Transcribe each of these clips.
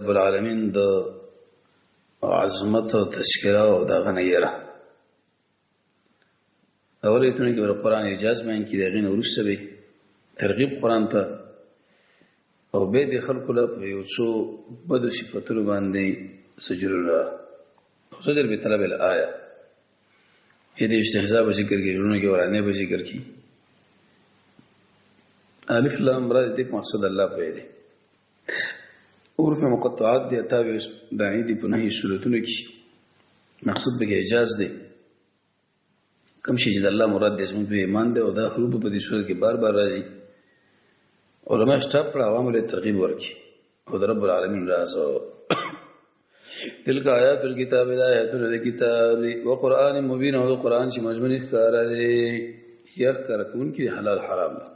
رب العالمین د عظمت او تذکره او دغه نه یره. اول ایتونه کې ور قرآن اعجاز بیان کړي، دغه نه وروسته به ترغیب قرآن ته او به د خلکو له په یو څو بدو صفاتونو باندې سجرونه زجر به طلب الآیه. دې استهزاء به ذکر کې، ژوند کې ورانه به ذکر کې. الف لام را دې مقصد الله په دې حروف مقطعات دي، تابع داعی دي په نهي صورتونو کې. مقصد به اعجاز دی، کوم شي چې د الله مراد دی زموږ په ایمان دی، او دا حروف په دې صورت کې بار بار راځي. علما سټاپ کړه، عوامو له ترغیب ورکړي او د رب العالمین راز. تلک آیات الكتاب، دا آیاتونه د کتاب دی، او قرآن مبین، او قرآن چې مضمون ښکاره دی یا ښکاره کوونکی حلال حرام ده.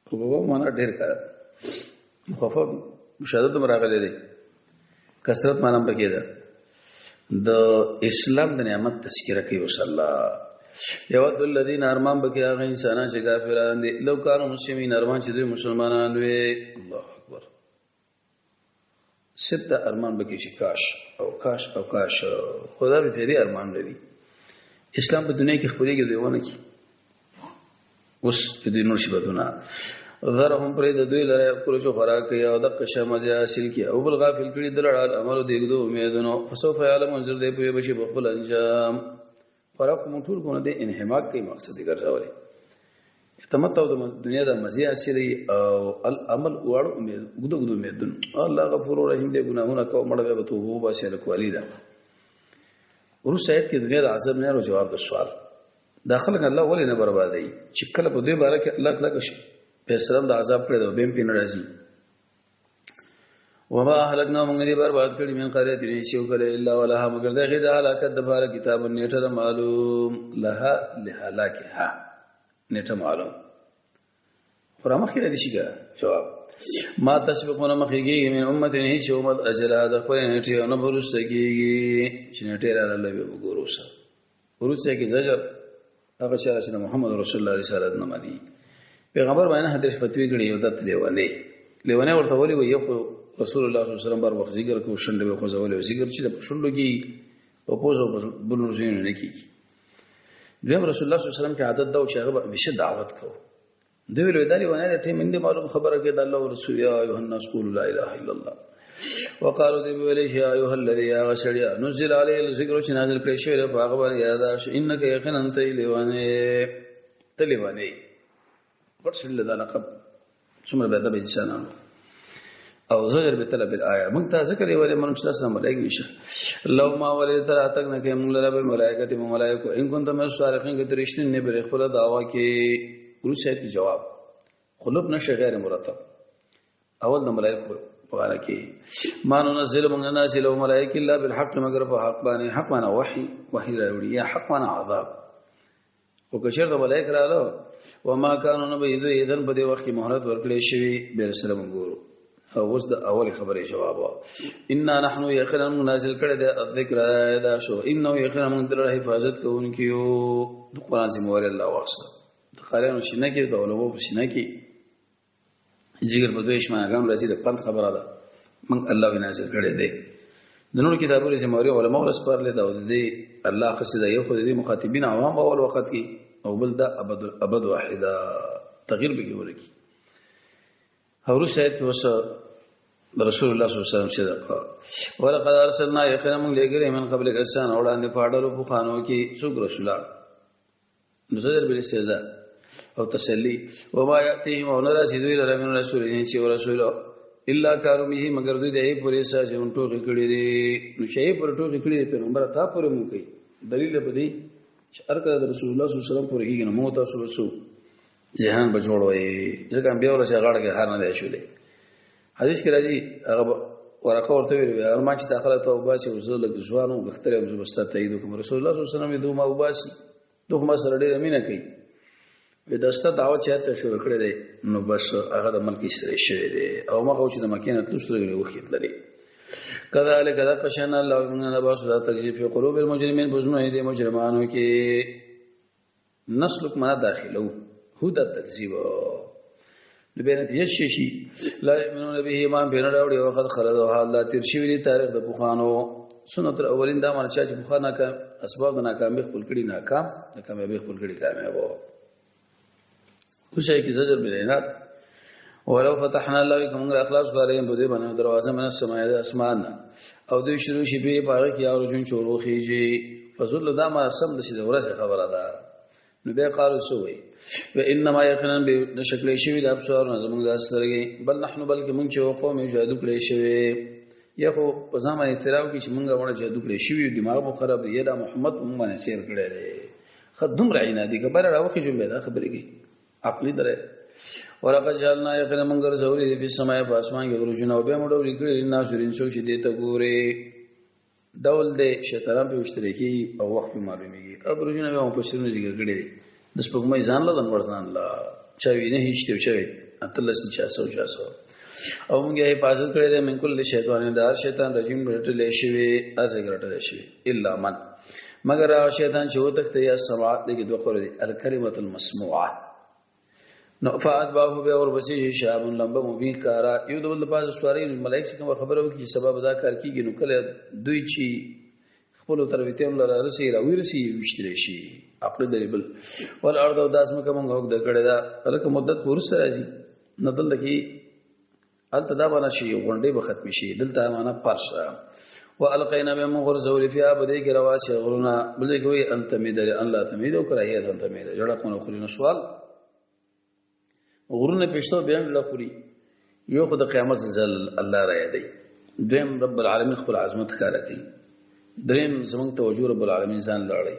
خو په معنا ډېر کار مخفف مشاهده هم راغلی دی، کثرت معنا هم پکې ده. د اسلام د نعمت تذکره کوي. وصلی یود الذین، ارمان بکې هغه انسانان چې کافران دي، لو کانوا مسلمین، ارمان چې دوی مسلمانان وي. الله اکبر، ست ارمان بکې چې کاش او کاش او کاش، خدا به پیری ارمان لري. اسلام په دنیا کې خپلېږي، دوی ونه کی اوس د دوی نور صفاتونه. ذرهم، پرې د دوی لره، کولو چې خوراک کوي او دقه شه مزه حاصل کړي، او بل غافل کړي دلړال عمل د یګدو امیدونو. فسوف یعلمون، زر دې پوه بشي په خپل انجام. خوراک مو ټول کو نه دي، انهماک کوي، مقصد یې ګرځولې تمتع د دنیا د مزه حاصلې او العمل واړو امید وګدو وګدو امیدونو. الله غفور رحیم دې، ګناهونه کو مړ به توبه وباسي له کوالي ده. ورسته آیت کې دنیا د عذاب نه او جواب د سوال، دا خلک الله ولې نه بربادوي چې کله په دوی باره کې الله کلک شي فیصله د عذاب کړی دی، بیم پې نه راځي. وما اهلکنا، موږ دې برباد کړي، من قريه چې وکړي، الا ولها، مگر دغه د هلاکت د باره، کتاب نیټه معلوم. لها لهلاکها نیټه معلوم. خو مخکې را دي شي جواب. ما تسبقون، مخکې من امه هیڅ امت اجلها د خپل نیټه او نه ورسته کیږي، چې نیټه را لاله به وګورو. سره ورسته کې زجر هغه چې محمد رسول الله رسالت نه مانی. پیغمبر باندې حدیث فتوی کړي، یو دت لیونه لیونه ورته ولي وي. خو رسول الله صلی الله علیه وسلم بر وخت ذکر کو، شنډه به خوځولې، ذکر چې په شنډو کې او پوزو بل نور نه کیږي. دویم، رسول الله صلی الله علیه وسلم کې عادت دا و چې هغه به همیشه دعوت کو. دوی ویل دا لیونه د ټیم اند معلوم خبره کې د الله رسول، یا ایها الناس قولوا لا اله الا الله. وقالوا، دی ویل یا ایها الذی، یا غسړیا، نزل علیه الذکر، چې نازل کړی شوی په هغه باندې یاد شي، انک یقینا انت لیونه، ته لیونه. غټ سړي دا لقب، څومره به ادب انسانانو. او زجر به طلب الايه، مونږ ته ذکر ویلې مونږ چې تاسو ملائک نشه. لو ما ولې تر اتک نه کې مونږ لره به ملائکه ملائکه، ان كنت من الصادقین، کې درشتین نه بر خپل دعوا کې. روسه کی جواب خلوب نشه غیر مرتب. اول د ملائکه په اړه کې، ما ننزل، مونږ نازل او ملائکه، الا بالحق، مگر په حق باندې. حق باندې وحي، وحي راوړي، یا حق باندې عذاب. خو که چېرته ملائک رااله، وما كانوا، نبي دوی، اذن په دې وخت کې مهلت ورکړې شوی به سره ګورو. او اوس د اول خبرې جواب، ان نحنو یقینا نازل کړی د ذکر دا شو، انه یقینا موږ در حفاظت کوونکیو. د قرآن ذمہ واري الله واخسته، د قاریانو شینه کې، د علماو په شینه کې ذکر په دوی شمنګان راځي. د پند خبره ده، موږ الله نازل کړی دی. د نور کتابونو ذمہ واري علماء ورسپارلې ده، او د دې الله خصي ده. یو خو د دې مخاطبین عوام اول وخت کې، او بل دا ابد ابد واحده، تغییر به کې ورکی. او رسالت کې اوس رسول الله صلی الله علیه وسلم صدق. ولقد ارسلنا، یقینا موږ لېږلي، من قبل کسان وړاندې پاډلو په خانو کې څوک رسولان. نو زجر بالاستهزاء او تسلی. وما یاتیهم، او نه راځي دوی لره، من رسول چې رسول، الا کارو به، مگر دوی د پورې ساجون ټوکې کړې دي. نو چې پورې ټوکې کړې دي، پیغمبر تا پورې مونږ کوي. دلیل په دې چې هر کله د رسول الله صلی الله علیه وسلم پورې کېږي، نو موږ تاسو وسو ذهن به جوړ وي، ځکه بیا ورسې غاړه کې هار نه دی شولې. حدیث کې راځي، هغه ورقه ورته ویل، ارمان چې داخله ته وباسي، او زه لږ ځوانو غختره یم، زه به ستا تایید وکړم. رسول الله صلی الله علیه وسلم دوه ما وباسي، دوه ما سره ډېره مینه کوي. وی دسته دعوت چې هرڅه شروع کړی دی، نو بس هغه د ملک سره شوی دی، او مخه چې د مکې نه تلو سره وخت لري. کذالک ذا قشن الله من نباس لا تجري في قلوب المجرمين، بزنو دي مجرمانو کې نسلک منا داخلو هدا تکذیب. نو به نتیجه شي شي لا یؤمنون به ایمان به نه راوړي. وقد خلد حال لا تیر شوی دی تاریخ د پخوانو سنت الاولین. دا معنی چې پخوا ناکام اسباب د ناکامي خپل کړي، ناکام د کامیابی خپل کړي کامیاب. اوس کې زجر بالعناد. ولو فتحنا الله کوم اخلاص غاریم په دې باندې دروازه من السماء د اسمان او دوی شروع شي به پاره کې او جون چورو خيږي فضل. دا ما سم د سې د ورځې خبره ده. نو بیا قالو سوی و انما یقینا به نشکلې شوی د ابصار نه زمونږ د سترګې، بل نحنو بلکې مونږ چې قوم جادو کړې شوی، یا خو په ځان باندې اعتراف کې چې مونږ وړه جادو کړې شوی، دماغ مو خراب دی، دا محمد مونږ باندې سیر کړی دی. خدوم رعینا دي خبره راوخی جو به دا خبرې کوي عقلی درې. ولقد جعلنا یقینا مونږ ګرځولې دي په سماء په اسمان کې برجونه او به موږ ډول کړی ناظرین څوک چې دې ته ګوري. ډول دی شیطانان په وشتل کی او وخت په معلومیږي. او برجونه به مفسرینو ذکر کړی دي د سپوږمۍ ځان له انور ځان له چاوي نه هیڅ دی چاوي اتلس چا سو چا سو. او موږ یې حفاظت کړی دی من کل شیطان دار شیطان رجیم رټلې شوی ازګ رټلې شوی الا من مگر هغه شیطان چې وتښتي. یا سماعت دې کې دوه قول دي، الکلمه المسموعه. نو فاتباه به اور بچی شهاب لمبه مبین کارا. یو د بل پاسه سواری ملائک چې کوم خبره وکړي سبب دا کار کیږي. نو کله دوی چې خپل ترویتیم لره رسی را ورسی وشتل شي عقل دریبل. ول ارض او داس مکه مونږ وګد کړی دا الکه مدت ورسره راځي. نو دلته کې الته دا باندې شي غونډې به ختم شي، دلته معنا پرش. والقینا به مونږ غرزول فيها بده کې رواسي غرونه. بل کوي انت مید ان لا تمید او کراهیت انت مید جړه کو خوري. نو سوال غرونه پښتو بیان له خوري. یو خو د قیامت زلزلہ الله را یادي، دویم رب العالمین خپل عظمت ښکاره کوي، دریم زمونږ توجه رب العالمین ځان لاړی،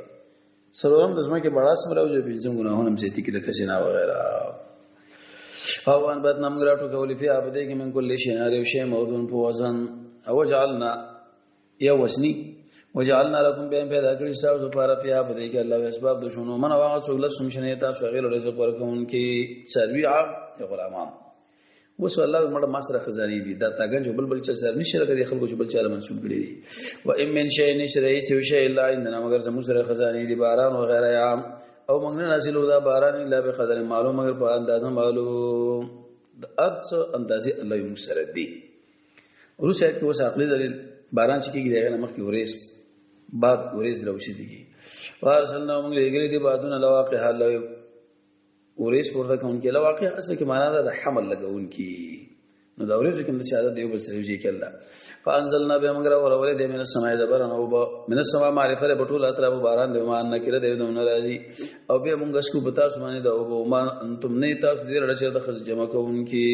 څلورم د ځمکې بړاس مراوځي، پنځم ګناهونه هم زیاتي کړي لکه زنا وغیرہ. او ان بعد نام راټو کولې فی ابدې کې من کل شی هر یو شی موضوع په وزن. او جعلنا یا وزنی وجعلنا لكم بهم پیدا کړی تاسو لپاره فی ابدې کې الله اسباب د شنو من واغ څوک لسم شنه تاسو غیر رزق ورکون کې سروی عام یا غلامان. وس الله مړ ما سره خزاني دي دا تاګن جو بل بل چا سره نشي لکه د خلکو چې بل چا منسوب کړي دي. و ام من شی نشره هیڅ شی الا عندنا مگر زموږ سره خزاني دي باران و غیره عام. او موږ نه نازلو دا باران الا بقدر معلوم مگر په اندازه معلوم د ارڅ اندازې الله یې موږ سره دي. وروسته کې اوس عقلي دلیل باران چې کېږي دغه مخکې ورېس بعد ورېس دروشي دي. وارسلنا موږ لېږلي دي بادونه لواقع الله ورېس پورته کوونکي. لواقع اصل کې معنا ده د حمل لګوونکي. نو دا ورېځو کې د شهادت یو بل سره یو ځای کې الله فانزلنا به موږ راورولې د من السماء د باران او به من السماء معرفه له بټول اطراف باران د ما نکره د دونه راځي. او به موږ اسکو بتا سمانه د او ما انتم نه تاسو دې رړ چې د خز جمع کوونکي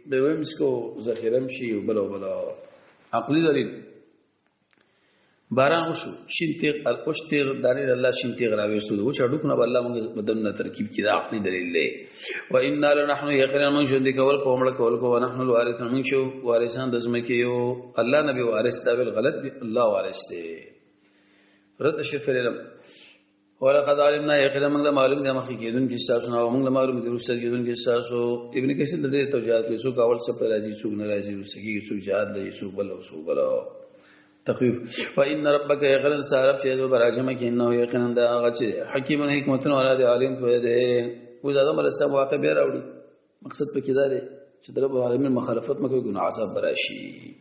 به ومسکو ذخیرم شي او بل او بل. عقلی دلیل باران وشو شین تیغ القش تیغ دانی الله شین تیغ راويستو و چا ډوک نه الله موږ بدن نه ترکیب کی. دا عقلی دلیل دی. و انا لنحن یقینا من ژوند کول کوم مړ کول کو ونحن الوارثون موږ شو وارثان د زمکه یو. الله نبی وارث دا بل غلط دی، الله وارث دی. رد شرف العلم. ولقد علمنا یقینا موږ له معلوم دی مخکې کېدون کې تاسو نه موږ له معلوم دی وروسته کېدون کې تاسو. ابن کثیر د دې توجیهات کوي، څوک اول څه پر راځي څوک نه راځي، وروسته کېږي څوک جهاد لري څوک بل او څوک بل. تخویف. وان ربک یقینا سارب چې د براجمه کې انه یقینا دا هغه چې حکیم حکمتونه والا دی عالم په دی. و دا آدم علیه السلام واقع بیا راوړي. مقصد پکې دا دی چې د رب العالمین مخالفت مکوئ ګناه عذاب براشي.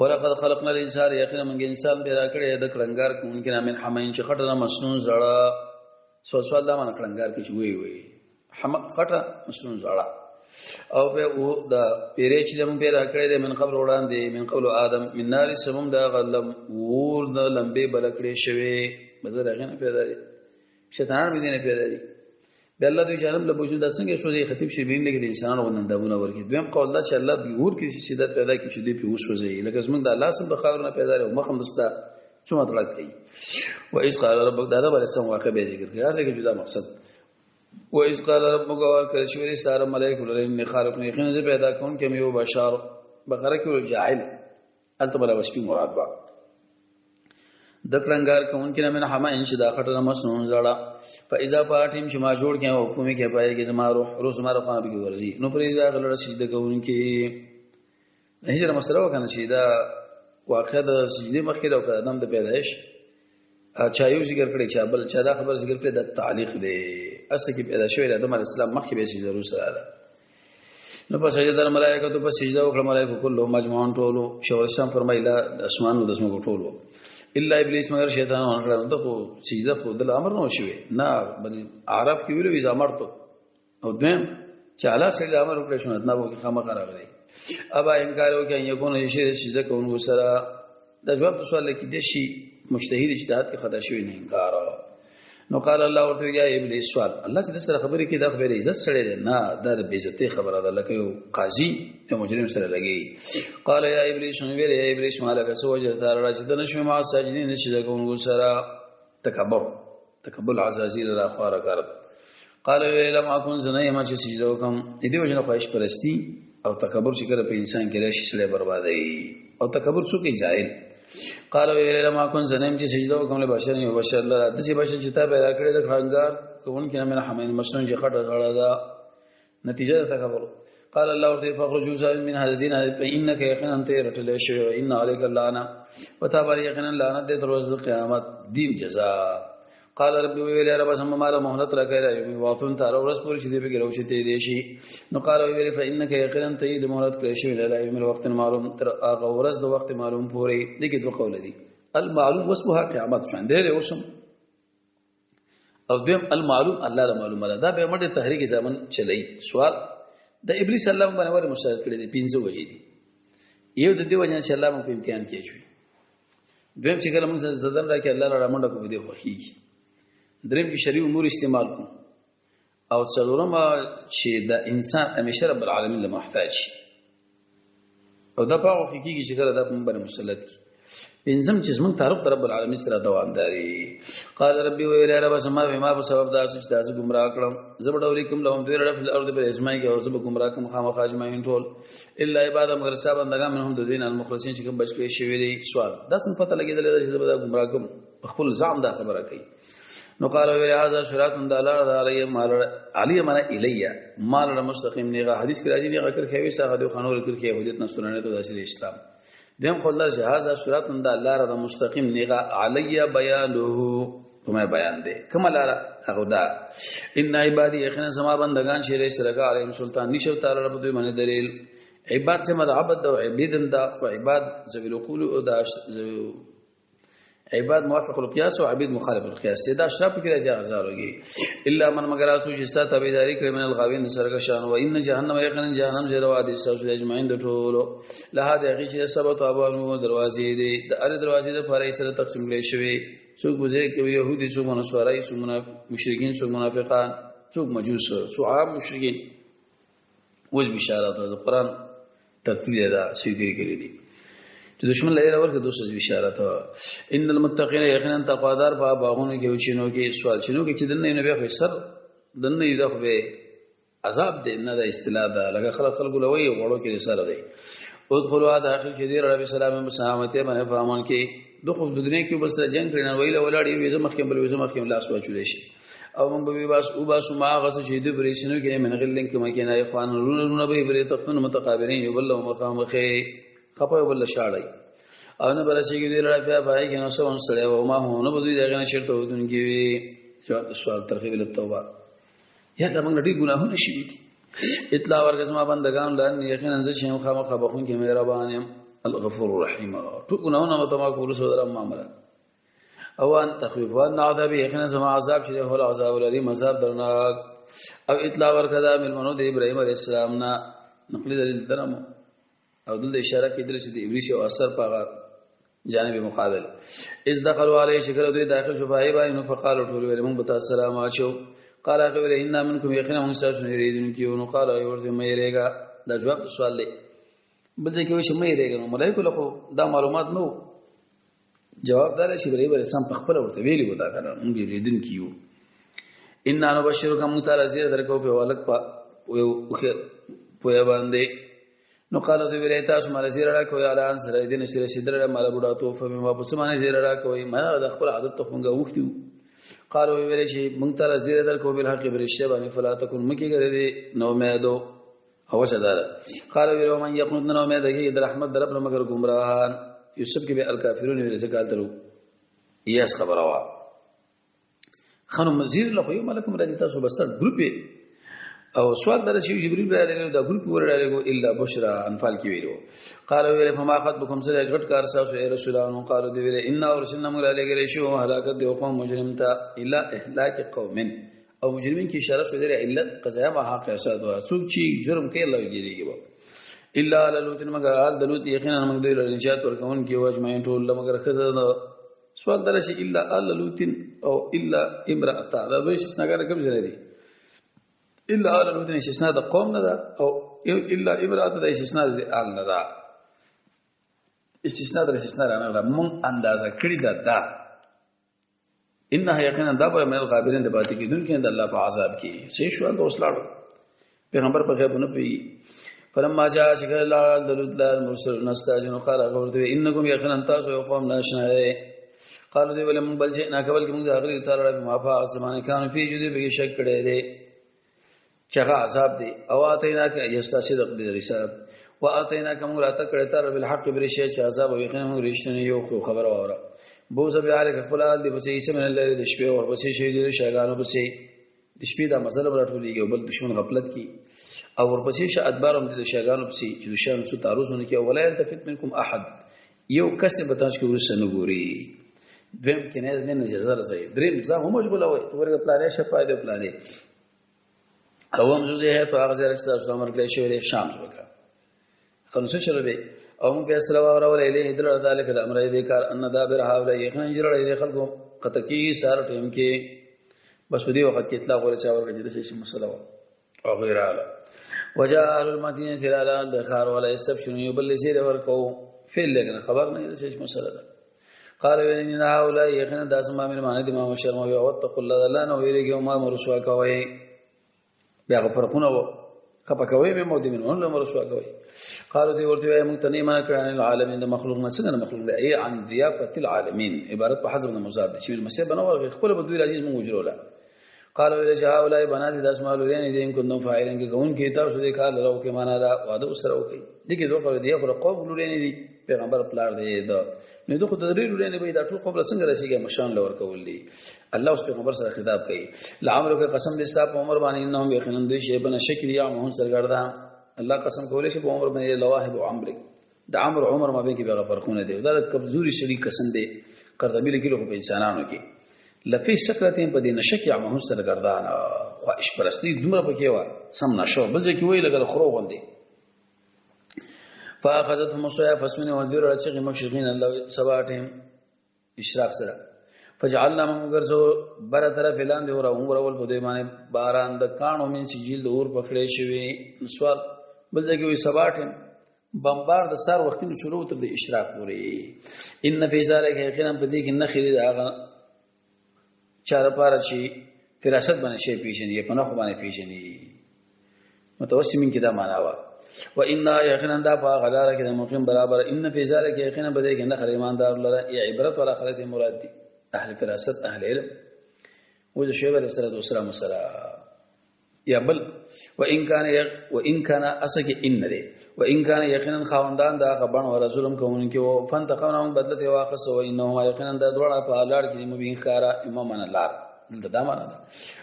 ولقد خلقنا الانسان یقینا من انسان پیدا کړی د کړنګار کوونکی نه من حمین چې خټه مسنون زړه. سوال سوال دا معنی کړنګار کې چې وی وی حم خټه مسنون زړه. او به او دا پیرې چې موږ پیدا کړی دی من قبل وړاندې من قبل آدم من نار سمم دا غلم ور د لمبې بل کړې شوی بدل هغه نه پیدا دي شیطانان به دې نه پیدا دي. بیا الله دوی جهنم له وجود څنګه شو دی خطیب شي بین لګي د انسانانو غوندې ورکړي. دویم قول دا چې الله دوی ور کې شدت پیدا کړي چې دوی په وسوځي لکه زمونږ د الله سم د خاور نه پیدا لري مخم دستا څومره تړک کوي. و اذ قال ربک دا دا بل سم واقع به ذکر کړي هغه کې جدا مقصد. و اذ قال ربک ور کړ چې وري ساره ملائکه لري ان خالق نه یقینا زه پیدا کوم کې یو بشار بقره کې جاهل الته بل وسپی مراد وا د کړنګار کوونکی نه من حما ان چې دا خټه نه مسنون زړه. فاذا پاټیم چې ما جوړ کړي او کومې کې پای کې زما روح روح زما روح به ورځي. نو پرې دا غلړه سجده کوونکی هجر مسله وکنه چې دا واقعا د سجدې مخکې او آدم د پیدایش چا یو ذکر کړی چا بل چا دا خبر ذکر کړی دا تعلیق دی. اصل کې پیدا شوی آدم علی السلام مخکې به سجده روسره. نو پس سجده الملائکه تو پس سجده وکړه ملائکه کله مجموعون ټولو. شیخ الاسلام فرمایله د اسمان او د زمکو ټولو الا ابلیس مگر شیطان ورکړه. نو ته خو سجده خو د امر نه شوی نه، بني عرب کې ویلو اذا امرت، او دویم چې الله سره امر وکړي شو نه وو کې خامخا راغلی. ابا انکار وکړي یکون شي سجده کوونکو سره. د جواب سوال کې د شي مجتهد اجتهاد کې خطا شوی نه انکار. نو قال الله ورته یا ابلیس، سوال الله چې سره خبرې کې دا خبره عزت سره ده نه، دا د بیزتی خبره ده، لکه یو قاضي یو مجرم سره لګي. قال یا ابلیس، نو ویل یا ابلیس مالک سوجه تر را چې د نشو ما ساجدین چې د کوونکو سره. تکبر تکبر عزازیل را خواره کړ. قال ویل لم اكن زنه ما چې سجده وکم. دې وجه نه خواهش پرستی او تکبر چې کله په انسان کې راشي سره بربادي، او تکبر څوک یې جاهل. قال ویل لما كن زنم چې سجده وکم له بشر یو بشر لره د څه بشر چې تا پیدا کړی د خنګار کوون کې من حمین مسنون چې خټه غړه ده. نتیجه د تکبر. قال الله ورته فخرجوا سالم من هذا الدين فانك يقينا انت رتل شو ان عليك اللعنه وتابع يقينا لعنت دې تر ورځې قیامت دین جزاء. قال رب ویل رب سم مال مهلت راکړه یوم واقون تر ورځ پورې چې دې به روشته دي شي. نو قال ویل فانك يقينا انت د مهلت کړی شو لا یوم الوقت المعلوم تر هغه ورځ د وخت معلوم پورې. دغه دوه قول دي، المعلوم واسمها قیامت شان دې اوسم، او دویم المعلوم الله له معلومه ده. دا به مړ تحریک زمن چلی. سوال د ابلیس الله باندې ور مشاهد کړی دی پنځه وجې دي. یو د دې وجه چې الله موږ په امتحان کې شوی. دویم چې کله موږ زدن راکې الله را منډه کو دې خوخیږي. دریم چې شریع امور استعمال کو، او څلورم چې د انسان همیشه رب العالمین له محتاج شي، او دا په هغه کې کیږي چې کله دا په موږ باندې مسلط کی. پنځم چې زموږ تعلق د رب العالمین سره دوامداري. قال ربي ویل رب سما بما په سبب دا چې تاسو گمراه کړم زه به ډولې کوم لهم دوی رب الارض پر ازمای کې، او زه به گمراه کوم خامخا اجمعین ټول الا عباد مگر صاحب بندگان منهم د دین المخلصین چې کوم بچ کړي شوی دي. سوال دا څنګه پته لګیدل چې زه به دا گمراه کوم، خپل زعم دا خبره کوي. نو قال ویل هذا صراط دلال علی مال علی من الی مال مستقیم نیغه. حدیث کې راځي نیغه کر خوي ساغه د خانور کر کې يهودیت نه سننه ته داسې اسلام. دیم خو الله چې هذا صراط دلال د مستقیم نیغه علی بیانه کومه بیان دی کومه لار هغه دا ان عبادی یقینا زما بندگان چې لیس لك علیهم سلطان نشو تعالی رب دوی باندې دلیل. عباد چې مد عبد او عبیدن دا خو عباد ذوی العقول او دا عباد موافق القياس او عبید مخالف القياس. دا اشراف کې راځي هزاروږي الا من مگر اسو چې ستا تابعداري کړې من الغاوین سرکشان. و ان جهنم یقینا جهنم جروا دي سوز اجمعین د ټولو له دې هغه چې سبت ابوانو دروازې دي د ار دروازې د فرای سره تقسیم کړي شوی. څوک بځې کوي يهودي، څوک نصارای، څوک مشرکین، څوک منافقان، څوک مجوس، څوک عام مشرکین. وځ بشارت د قران ترتیب دا سیدی کړی دي چې دشمن لایره ورکه دوسه بشارت. ان المتقین یقینا تقوادار په باغونو کې او چینو کې. سوال چینو کې چې دنه نه به خو سر دنه یې دا خو به عذاب دی نه د اصطلاح ده، لکه خلک خلکو لوي غړو کې سره دی. ادخلوا داخل کې دی رب سلام سلامتی باندې فامان کې دغه د دنیا کې بس جنگ کړي نه ویل ولاړ یو زه مخکې بل زه مخکې لاس واچول شي. او موږ به باس او باس ما غس چې د برېسینو کې من غلن کې مکه نه اخوان رونه رونه به برې تختون متقابلین یو بل مخامخه خپه بل شاړی او نه برسېږي دوی لره بیا پای کې نو سون سره او ما هو نه بدوی دغه نه چیرته ودونکي وي. جواب سوال ترغیب للتوبه یا دا موږ ډېر ګناهونه شوي دي. اطلاع ورکړه زما بندگان لان یقینا زه چې خامخا بخون کې مهربان یم الغفور الرحیم. ټول ګناهونه مو تما کول سره درم معاملې او ان تخویف وان عذاب یقینا زما عذاب چې هو العذاب الالم عذاب درناک. او اطلاع ورکړه دا ملمنو د ابراهیم علیه السلام نه نقلی دلیل درمو او دلته اشاره کېدل چې د ابلیس او اثر په هغه جانب مقابل. اذ دخلوا علیه شکر دوی داخل شو پای باندې نو فقالوا ټول ویل مونږ به تاسو سلام اچو. قال هغه ویل انا منکم یقینا مونږ تاسو نه یریدونکي یو. نو قال ای ورته مې یریږه. دا جواب د سوال دی. بل ځای کې وایي چې مې یریږه، نو ملایکو له خو دا معلومات نه وو. جواب دا دی چې ابراهیم علیه السلام په خپله ورته ویلي وو دا که نه مونږ یریدونکي یو. انا نبشرک مونږ ته زیر درکو په ولک په پوهه باندې. نو قال دوی ویل تاسو مال زیر راکوئ علی ان سره دې نشي رسیدل مال بوډا توفه مې واپس باندې زیر راکوئ، ما د خپل عادت ته مونږ وختي. قالو ویل چې مونږ ته زیر درکو بل حق برشته باندې فلا تکون مکی ګرځي نو امیدو او شدار. قال ویل من یقنط نو امید کی د رحمت درب نه مگر گمراهان. یوسف کې به الکافرون ویل څه کال درو یاس خبره وا خنو مزیر له یو ملک مرادي تاسو بستر ګروپ او سوال در چې جبريل به راغلی دا ګروپ ور راغلی الا بشرا انفال کې ویلو. قال ویل فما خطبكم سره غټ کار ساسو اے رسولانو. قالو دی ویل ان ارسلنا موږ راغلی شو هلاکت دی قوم مجرم ته الا اهلاک قوم. او مجرمین کې اشاره شو دی علت قضایا ما حق اساد وا څوک چې جرم کوي الله یې الا لوط مگر آل دلوت یقینا موږ دوی له نجات ورکون کې واجمعین ټول مگر خزه سوال درشي الا آل لوط او الا امرأه. دا به استثناء کوم ځای دی؟ الا آل لوط استثناء د قوم نه ده او الا امرأه د استثناء د آل نه ده. استثناء در استثناء نه ده، مون اندازه کړی ده دا انها یقینا دا پر من الغابرین د پاتې کېدونکو د الله په عذاب کې سې شو د اوس لاړو پیغمبر په غیب نه پی. فلما جاء شکر الله دلود المرسل نستاجن قال غورت انکم یقینا تاسو یو قوم ناشنا قالوا دی ولم بل جئنا قبل کې موږ هغه تعالی ما فا زمانه کان فی جدي به شک کړي دي چې هغه عذاب دی. او اتینا ک یستا صدق دی رسالت و اتینا کوم راته کړه تر بالحق برشه چې عذاب او یقینا موږ رښتینی یو خو خبر واوره. بوز بیا علیک خپل دی پسې عیسی من الله د شپې ور پسې شي د شګانو پسې د شپې دا مسله راټولېږي او بل دشمن غفلت کی او ورپسې شه ادبارم د شګانو پسې چې دشمن څو تعرضونه کی. ولا يلتفت منکم احد یو کس به تاسو کې ورسره نه ګوري. دویم کې نه نه جزا رسي دریم ځان هم مشغوله وي ورګه پلانې شپه دی پلانې او هم زوزه په هغه ځای چې تاسو امر کړی شوی شام وکړه خنسو شربه او موږ فیصله واورول الیه در ذلک الامر دې کار ان دابر هاولا یقینا جرړ دې خلکو قطکی سار ټیم کې بس په دې وخت کې اطلاع غوړ چا ورکړي چې څه مسله و او غیر اعلی. وجاء اهل المدینه لالا د خار ولا استبشرون یبل زیر ورکو فعل لګنه خبر نه څه مسله ده. قال وین هؤلاء یقینا داسما من معنی دې ما شرم او وتقوا الله لا نو ویریږي ما مرسوا کوي بیا فرقونه و خپه کوي مې مو دې منون له مرسوا کوي. قالوا دې ورته وای موږ ته نه منع کړه العالمین د مخلوق نه څنګه مخلوق دی ای عن ضیافت العالمین عبارت په حذف د مضاف دی چې مسیح بنور خپل به دوی راځي موږ وجروله. قالوا ویل چې هؤلاء بنات د اسماء لورین دې ان کنتم فاعلین کې کوم کې تاسو دې کار لرو کې معنا دا وعده وسره وکي دې کې دوه قول دی خو قوم لورین دي پیغمبر پلار دی دا نو دغه د درې لورین به دا ټول قوم څنګه رسیږي مشان لور کول دي. الله اوس پیغمبر سره خطاب کوي لعمرک قسم دې ستا په عمر باندې انهم یقینا دوی شی بن شکل یا مهم سرګردان. الله قسم کولای شي په عمر باندې لواهب عمرک د عمر عمر ما بین کې به فرقونه دي دا کمزوري شری قسم دی قرطبي لیکلو په انسانانو کې لفی سکرتین په دې نشه کې عمه سرګردان خواهش پرستی دومره پکې و سم نشو بل ځکه وی لګل خرو غوندي. فاخذتهم الصيحه فسمن ودير چې مشرقين الله سبا ټیم اشراق سره فجعلنا من ګرځو بر طرف لاندې اور عمر اول په دې باندې باران د کانو من سجیل د اور پکړې شوی. سوال بل ځکه وی سبا ټیم بمبار د سار وختونو شروع تر د اشراق پورې. ان فی ذلک یقینا په دې کې نخې دي هغه چا لپاره چې فراست باندې شی پیژني په نخو باندې پیژني متوسمین کې دا معنا وا. و ان یقینا دا په غلاره کې د مقیم برابر ان فی ذلک یقینا په دې کې نخره ایماندار لره یا عبرت ولا خلت مراد دي اهل فراست اهل علم و د شعیب علیه السلام سره یا بل وان کان وان کان اسک ان دی وان کان یقینا خواندان دا غبن ور ظلم کوونکی او فانتقمنا من بدلته واخص و انه یقینا دا دوړه په لار کې مبین خارا امام لار دلته دا معنا ده.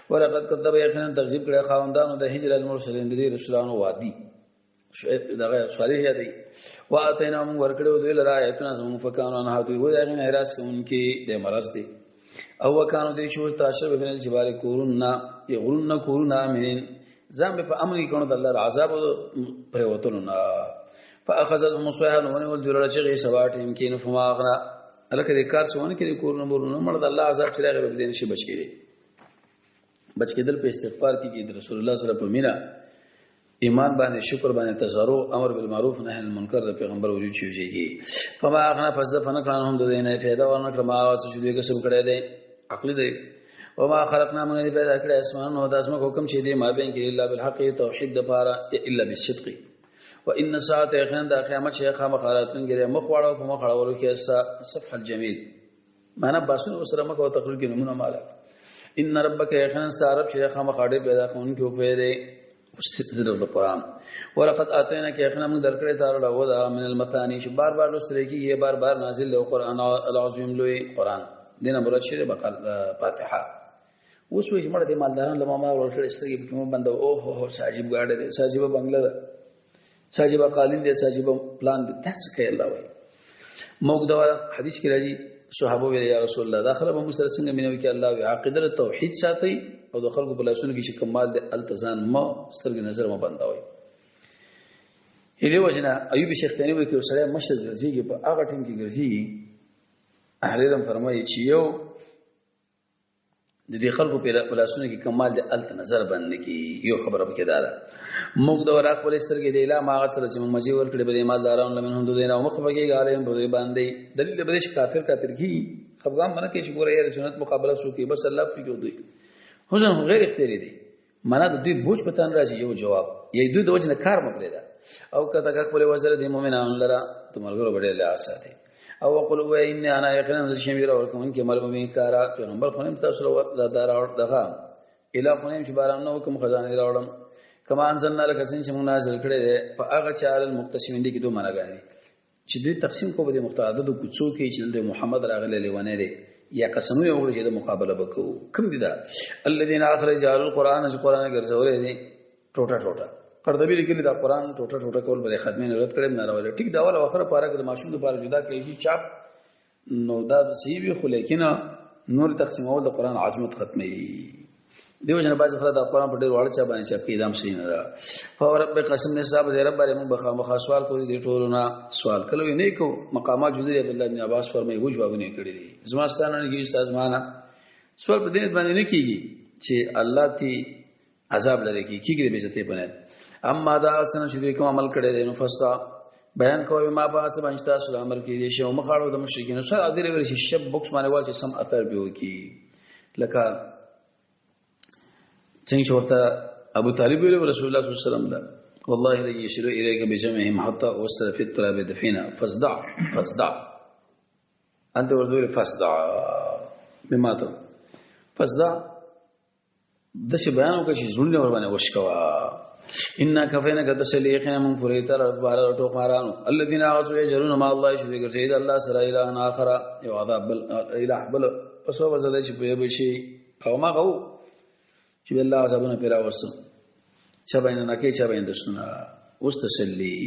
ولقد كذب یقینا تکذیب کړي خواندانو د هجر المرسلین د رسولانو وادي دغه صالح یادی واتینا موږ ورکړو دوی لره آیتونه زموږ فکانو نه دوی و دغه نه حراس کوونکی د مرض دی. او وکانو دی چې تاشب بن الجبال کورنا یغرون کورنا امنین ځان په امن کې کړو د الله عذاب پر وتلو نه. فاخذتهم الصيحه ونول دوی چې غي سبا ټیم کې نو فما اغنا الکه دې کار څونه کې کورونه مورونه مړ د الله عذاب چې راغی به دې نشي بچ کېږي. بچ کېدل په استغفار کې د رسول الله سره په مینا ایمان باندې شکر باندې تضرع امر بالمعروف نهی عن المنکر د پیغمبر وجود شي کیږي. فما اغنا پس د فن کړه هم د دې نه فایده ورنکړه ما څه چې دوی کسب کړی دی عقلی دی. وما خلقنا من دې پیدا کړی اسمان او د ازمکه حکم چې دی ما بین کې الا بالحق توحید د پاره الا بالصدق. وان ساعه یقینا د قیامت چې خامخا راتلونکې مخ واړو په مخ اړولو کې صفح الجمیل معنا باسونه وسره مکه او تقریر کې نمونه مالا. ان ربک یقینا سارب چې خامخا ډېر پیدا کوونکی او پیدا صدق د قرآن. ولقد اتینا کې یقینا موږ درکړې تعالی له ودا من المثانی چې بار بار لوستل کېږي بار بار نازل له قرآن العظیم لوی قرآن دینه مراد شری بقال فاتحه. اوس وایي چې مړه دې مالداران له ما مال ورکړی، سترګې پکې مه بندوه. اوه هو هو، څه عجیب ګاډی دی، څه عجیبه بنګله ده، څه عجیبه قالین دی، څه عجیبه پلان دی، دا څه کوي؟ الله وایي موږ دا حدیث کې راځي، صحابه ویل یا رسول الله دا خلک به موږ سره څنګه مینه وکړي؟ الله وایي عقیده توحید ساتئ او د خلکو په لاسونو کې چې کوم مال دی هلته ځان مه سترګې نظر مه بندوئ. دې وجه نه ایوب سختیاني وایي که یو سړی مشر ګرځېږي په هغه ټیم کې ګرځېږي، اهل علم فرمایي چې یو د دې خلکو په لاسونو کې کمال دی الته نظر بند نه کی. یو خبره پکې دا ده، موږ د ورا خپل سترګې دی لا ما سره چې موږ مزي ورکړي به مالداران لمن هم دوی نه مخ بګي غالم په دوی باندې. دلیل به چې کافر کافر کی خفګان منه کې چې ګوره یې سنت مقابله سو کې بس الله پرې دوی حزن غیر اختیاري دی، معنا د دوی بوج په تن راځي. یو جواب یې دوی د وجه نه کار مپرې ده او کته خپل وزر د مؤمنانو لره د ملګرو بډې له اساته او وقل و ان انا یقینا شمیر ورکون کې مل مبین کارا پیغمبر خو نیم تاسو له دار اور دغه اله خو نیم چې باران نو کوم خزانه راوړم کما انزلنا لك سن چې موږ نازل کړی دی په هغه چار المقتسمین دي کې دوه معنا غواړي چې دوی تقسیم کو به متعدد کوڅو کې چې د محمد راغلی لیونه دی یا قسمونه وکړي چې د مقابله وکړو کوم دي دا الذين اخرج القرآن چې قرآن ګرځولې دي ټوټه ټوټه. قرطبي لیکلي دا قرآن ټوټه ټوټه کول بلې ختمې نه رد کړي نه راولي. ټیک دا اول او اخره پاره کې د ماشوم لپاره جدا کړی شي چاپ نو دا صحیح وي، خو لیکنه نور تقسیمول د قرآن عظمت ختمي. دیو جن باز خره دا قرآن په ډیر واړه چا باندې چاپ کیدام صحیح نه ده. فورب قسم نه صاحب دې رب باندې موږ بخا سوال کوي دې ټولو نه سوال کلو نه کو مقامات جدا عبد الله بن عباس فرمایي و جوابونه کړی دي. زما ستانه نه کیږي سازمانه سوال په دې باندې نه کیږي چې الله تی عذاب لري کی کیږي به عزت په نیت. اما دا څنګه چې دوی کوم عمل کړی دی نو فستا بیان کوي ما په څه باندې تاسو د امر کې دي شی او مخاړو د مشرکین سره ادي ورشي شي شب بوکس باندې واچي سم اثر به وکي. لکه څنګه چې ورته ابو طالب ویل رسول الله صلی الله علیه وسلم دا والله لن يشيروا اليك بجمعهم حتى وصل في التراب دفينا فاصدع فاصدع انت ورته فاصدع بما ته فاصدع داسې بیان وکړه چې زړونه ور باندې وشکوه. ان کفینک تسلی یقینا من پوری تر بار ټوک مارانو الذين اعطوا يجرون ما الله شو ګرځي د الله سره اله اخر یو عذاب بل اله بل پس وزل چې په بشي او ما غو چې الله عذابونه پیرا وسو چا باندې نه کې چا باندې دشنه اوس تسلی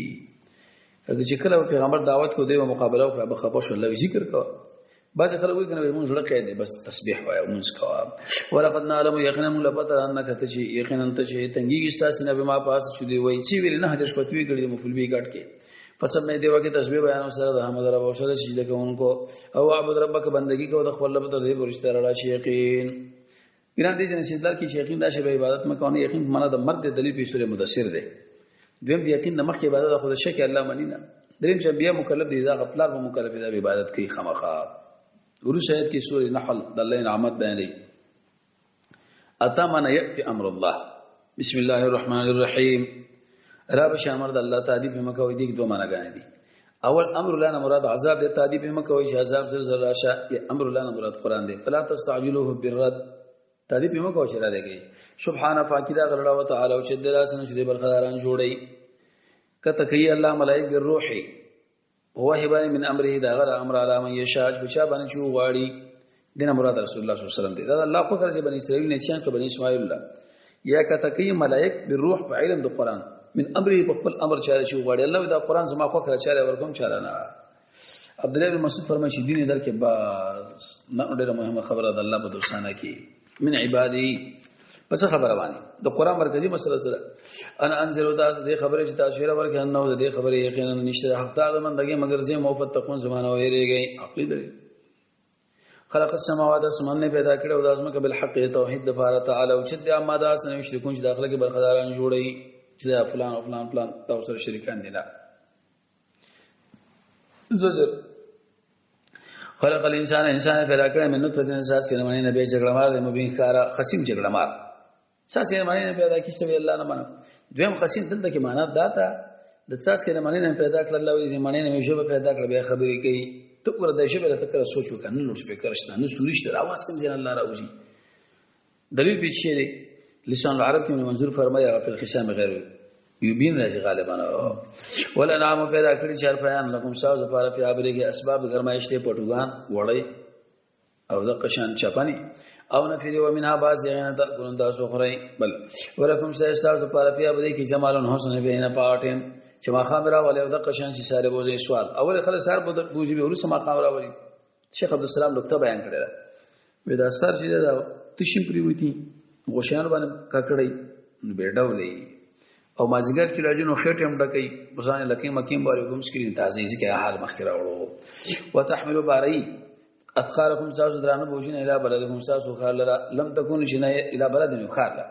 چې کله پیغمبر دعوت کو دی مقابله وکړه به خپه شو الله ذکر کوه. بعض خلک وایي کنه موږ زړه قید دی بس تسبیح وایو موږ کوه. ولقد نعلم یقینا موږ لپاره انک ته چې یقینا ته چې تنګیږي ستاسو نه به ما پاس چې دی وایي چې ویل نه حدیث پتوی کړی مفعول به ګټ کې فسب مې دی وکي تسبیح بیان سره د حمد رب او سره سجده کوونکو او عبد ربک بندگی کو د خپل رب تر دې پورې راشي یقین. ګران دې چې سیدلار کې یقین راشي به عبادت مکونه یقین معنا د مرد دلیل په سوره مدثر دی. دویم د یقین نه مخکې عبادت خو د شک الله منی نه. دریم چې بیا مکلف دی دا غپلار به مکلف دی عبادت کوي خامخا. ورسره آیت کې سورې نحل د الله نعمت بیانوي. اتا من یأتی امر الله بسم الله الرحمن الرحیم را بش امر د الله تعالی په مکه وي دي دوه معنا غاڼې دي. اول امر الله نه مراد عذاب دی، تعذیب په مکه وي چې عذاب زر زر راشه. یا امر الله نه مراد قران دی. فلا تستعجلوه بالرد تعذیب په مکه وي چې را دی کوي. سبحان فاکدا غرلا وتعالى او چې دلاسنه چې برخداران جوړي کته کوي الله ملائک بالروح وحی باندې من امره دا غره امر علی من یشاء چې چا باندې چې غواړي. دینه مراد رسول الله صلی الله علیه وسلم دی. دا الله خو کړ چې بنی اسرائیل نه چان کړ بنی اسماعیل الله یا کته کوي ملائک بالروح په علم د قران من امره په خپل امر چاره چې غواړي. الله دا قران زما خو کړ چاره ورکوم چاره نه. عبد الله بن مسعود فرمایي چې دین در کې باز نه ډیره مهمه خبره ده الله په دوستانه کې من عبادی پس خبره باندې د قران مرکزی مسله سره ان انزل دا د خبره چې تاسو یې ورکه نو د خبره یقینا نشته حقدار بندګي مگر زه موفتقون زمانه ویریږي عقلی دلیل. خلق السماوات اسمان نه پیدا کړو او د ازمکه بالحق توحید د فار تعالی او چې د اما دا سن یشرکون چې داخله کې برخداران جوړي چې دا فلان او فلان فلان تاسو سره شریکان دي نه. زجر خلق الانسان انسان پیدا کړی من نطفه انسان سره باندې نبی جګړه مار دی مبین خارا خصیم جګړه مار څه سره باندې پیدا کی سوی الله نه منم. دویم خصیم دلته کې معنا دا ده د څه سره باندې نه پیدا کړل الله دې باندې نه ژبه پیدا کړ بیا خبرې کوي ته ور د ژبه ته کړه سوچ وکړه نه لوډ سپیکر شته نه سوري شته आवाज کوم ځای الله راوځي. دلیل به شي لسان العرب کې منظور فرمایي هغه په الخصام غیر یبین راځي غالبا. ولا نعم پیدا کړی چار پیان لکم ساز لپاره په ابرې کې اسباب ګرمایش ته پټوغان وړي او د قشان چپنی او نه فی و منها باز دغه ته ګورن تاسو خورئ. بل ولکم سایستاسو لپاره بیا بده کې جمال حسن بین پاټم چې ما خامرا ولې او د قشان چې ساره بوزي. سوال اول خل سار بوزي به ورسه ما خامرا ولې شیخ عبد السلام نقطه بیان کړی دا وې دا سر چې دا تشیم پریوتی غوشیان باندې ککړی نو به ډولې او مازیګر کې راځي نو خېټه هم ډکې بزانه لکه مکیم باندې کوم سکرین تازه ذکر حال مخکې راوړو. وتحملوا باری اثقالکم تاسو درانه بوجونه الی بلدکم تاسو خار لرا لم تكون شنه الی بلد خار لرا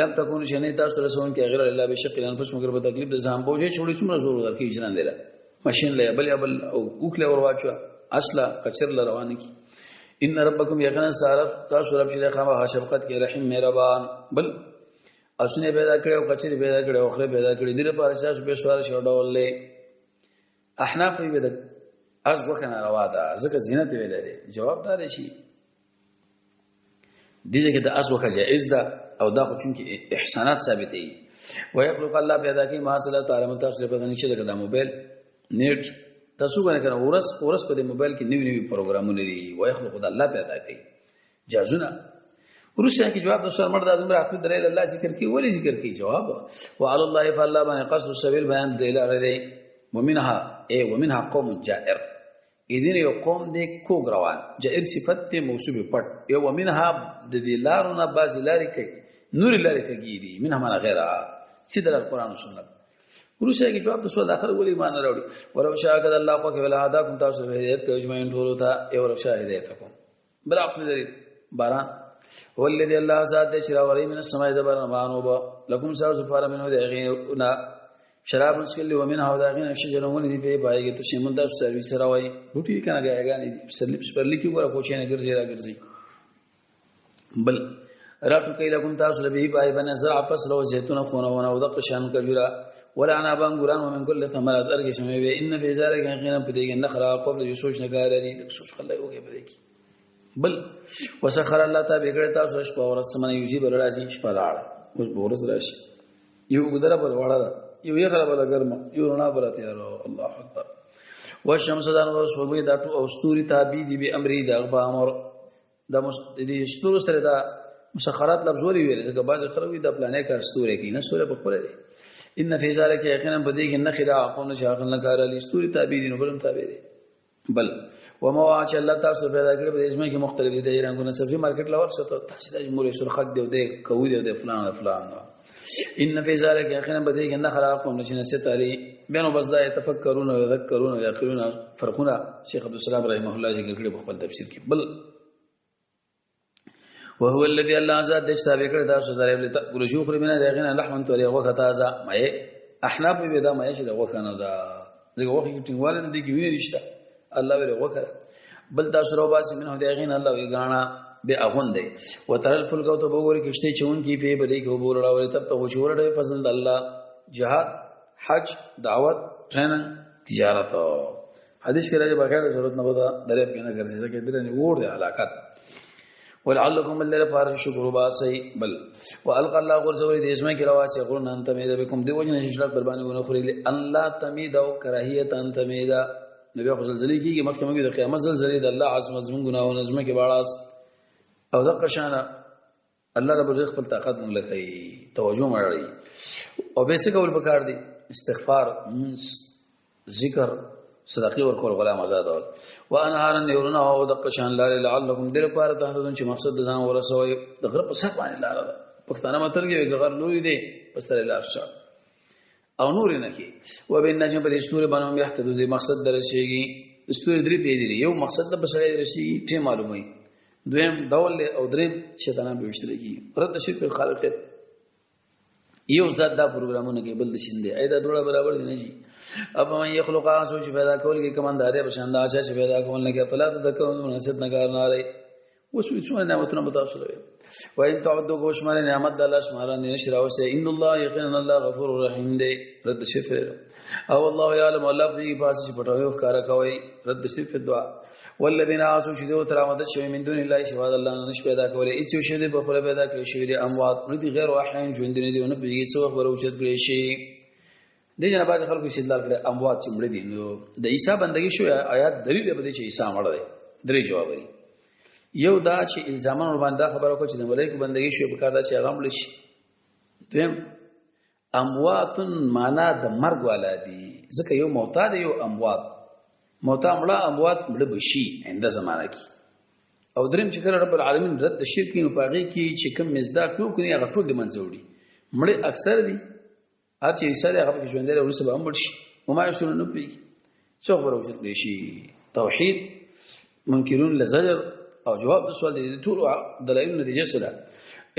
لم تكون شنه تاسو رسون کې غیر الله بشق الانفس مگر په تکلیف د ځان بوجه چوړي څومره زور درکې جنان دی ماشين له بل بل او اوخله ور واچو اصله کچر ل روان کی. ان ربکم یقینا صارف تاسو رب چې خامہ شفقت کې رحیم مهربان. بل اسونه پیدا کړو کچری پیدا کړو اخره پیدا کړی دې لپاره تاسو په سوال شو ډول له احناف وی د از غوښه ناروا ده ځکه زینت ویل دي. جواب دار شي دې ځکه د از غوښه جائز ده او دا خو چونکی احسانات ثابتې ويخلق الله پیدا کوي ما صلی تعالی تاسو له پته نشي دا موبایل نیټ تاسو غواړئ کنه ورس ورس په دې موبایل کې نوی نوی پروګرامونه دي. ويخلق د الله پیدا کوي جازونه. ورسره کې جواب د سر مرد اعظم عقل دلیل الله ذکر کی ولی ذکر کی جواب وعلى الله فالله باندې قصد السبيل بیان دی لاره دی. ومنها اي ومنها قوم جائر اذن یو قوم دی کوګ روان جائر صفت ته موصوف پټ یو ومنها د دې لارونه بعضی لارې کوي نور لارې کوي دي منها معنا غیرها سیدل القرآن والسنت. ورسره کې جواب د سوال اخر ولې ایمان راوړي ولو شاء کذا الله خو ولا هداكم تاسو هدایت کوي اجمعین ټول ته یو ولو شاء هدایتکم بل عقل دلیل باران هو الذي الله ذات دې چې راوري من السماء دبر مانو با لكم ساز فار منه د غینا شراب مسکل و منه دا غینا شجرون دي په پای کې تاسو مونږ تاسو سروي سره وای روټي کنه غاګانی دي سرلی سپرلی کې ګوره کوچې نه ګرځي را ګرځي. بل راټو کوي لكم تاسو لبه پای باندې زرع فصل او زيتون خونه ونه او د قشان کجورا ولا انا بانګوران ومن كل ثمرات ارګ شمه وي ان في ذلك یقینا په دې کې نخرا قبل یو سوچ نه کار لري سوچ خلای وګي په دې کې. بل وسخر الله تعالی بګړه تاسو شپه ورځ سمنه یوزي بل راځي شپه لاړه اوس به ورځ راشي یو ګدره بل وړه ده یو یې خره بل ګرمه یو رڼا بل تیار الله اکبر. والشمس دان ورځ دا ټول او ستوري تابع دي به امر د غبا امر د دې ستورو سره دا مسخرات لفظ ولې ویل ځکه بعض خلک وي دا پلانې کار ستوري کوي نه ستوري په خپل دي. ان فی ذلک یقینا په دې کې نه خدا قوم نه شاغل نه کار علی ستوري تابع دي نو بلم تابع دي. بل وما چې الله تاسو پیدا کړی په دې ځمکه کې مختلف دي رنگونه سبزی مارکیټ لور څه تاسو د مورې سرخک دی دی کوي دی دی فلان فلان. ان فی ذلک یقینا په دې کې نه خلاقهم چې نسې تاری بینو بس دا يتفکرون او يذکرون او يعقلون فرقونه شیخ عبد السلام رحمه الله ذکر کړی په خپل تفسیر کې. بل وهو الذي الله ذات دې تابع کړی تاسو درې له تاکل شو خوري منه دغه نه لحم توري غوخه تازه مې احناف به دا مې چې غوخه نه ده دغه غوخه کې ټینګواله دې کې وینې نشته الله ویل غوخه. بل تاسو رو باسي منه دغه نه الله وی غاڼه به اغون دی وترل فلک او ته وګوري کشته چون کې په بلې کې وبور راولې تب ته وشور ډېر فضل الله جهاد حج دعوت ټریننګ تجارت حدیث کې راځي بغیر ضرورت نه ودا درې کې نه ګرځي ځکه درې نه وور دی علاقات. ولعلكم بل لپاره شکر وباسي. بل والقى الله غرزوري دې اسمه کې رواسي غرن انت مې ده بكم دی وجنه چې شرط در باندې ونه خوري ان لا تمید او کراهیت ان تمید نبی خو زلزلې کیږي مخکې موږ د قیامت زلزلې د الله عز وجل ګناهونه زمکه کې باړاس او د قشانه الله رب العزت خپل طاقت مونږ لکې توجه مړی او به څه کول پکار دي استغفار منس ذکر صدقې ورکول غلام آزاد ول وانهار نورنا او د قشان لار لعلکم دل پاره تهتدون چې مقصد ځان ورسوي د غره په سر باندې لار ده پښتانه متل کې غر لوري دی پس تر لار شه او نور نه کې وبالنجم پر ستوري باندې هم يهتدون دي مقصد درسیږي. ستوري درې پیدي دي یو مقصد د بسړې رسیږي ټیم معلومي دویم ډول او دریم شیطانان به وشتل کیږي. رد شرک په خالق یو ذات دا پروګرامونه کې بل د شین دی اې دا دوړه برابر دي نه جی. اب من یخلق اسو چې پیدا کول کې کمن دارې بشان دا چې پیدا کول نه کې فلا تذکرون مناسب نه کار نه لري اوس څونه نعمتونه به تاسو لري. وان تعدوا گوشمار نعمت د الله شمار نه نشي راوسه ان الله یقینا الله غفور رحیم دی. رد شي پر او الله يعلم الله په پاس چې پټوي او کار کوي. رد شي په دعا والذین آسو چې دوی تر مدد شوی من دون الله سوا د الله نش پیدا کولای هیڅ شی دی په خپل پیدا کړی شوی دی اموات نه دي غیر احیان ژوند نه دي نه پیږي څو خبر اوچت کړی شي. دې جنا باز خلکو استدلال کړي اموات چې مړ دي نو د عیسی بندگی شو آیات دلیل به دي چې عیسی مړ دی. درې جواب دي. یو دا چې الزامان ور باندې خبره کو چې د ملایکو بندگی شو په کار دا چې هغه مړ شي. دویم اموات معنا د مرګ والا دي، ځکه یو موتا دی یو اموات، موتا مړه اموات مړه بشي آینده زمانہ کې. او دریم چې کله رب العالمین رد د شرک نو پاغي کې چې کوم مصداق یو کني هغه ټول د منځه وړي. مړه اکثر دي، هر چې عیسی دی هغه پکې ژوندی دی وروسته به هم مړ شي. وما یشعرون نه پوهېږي څه خبره وشي کړی شي. توحید منکرون لزجر او جواب د سوال دی ټول دلایل نتیجه سره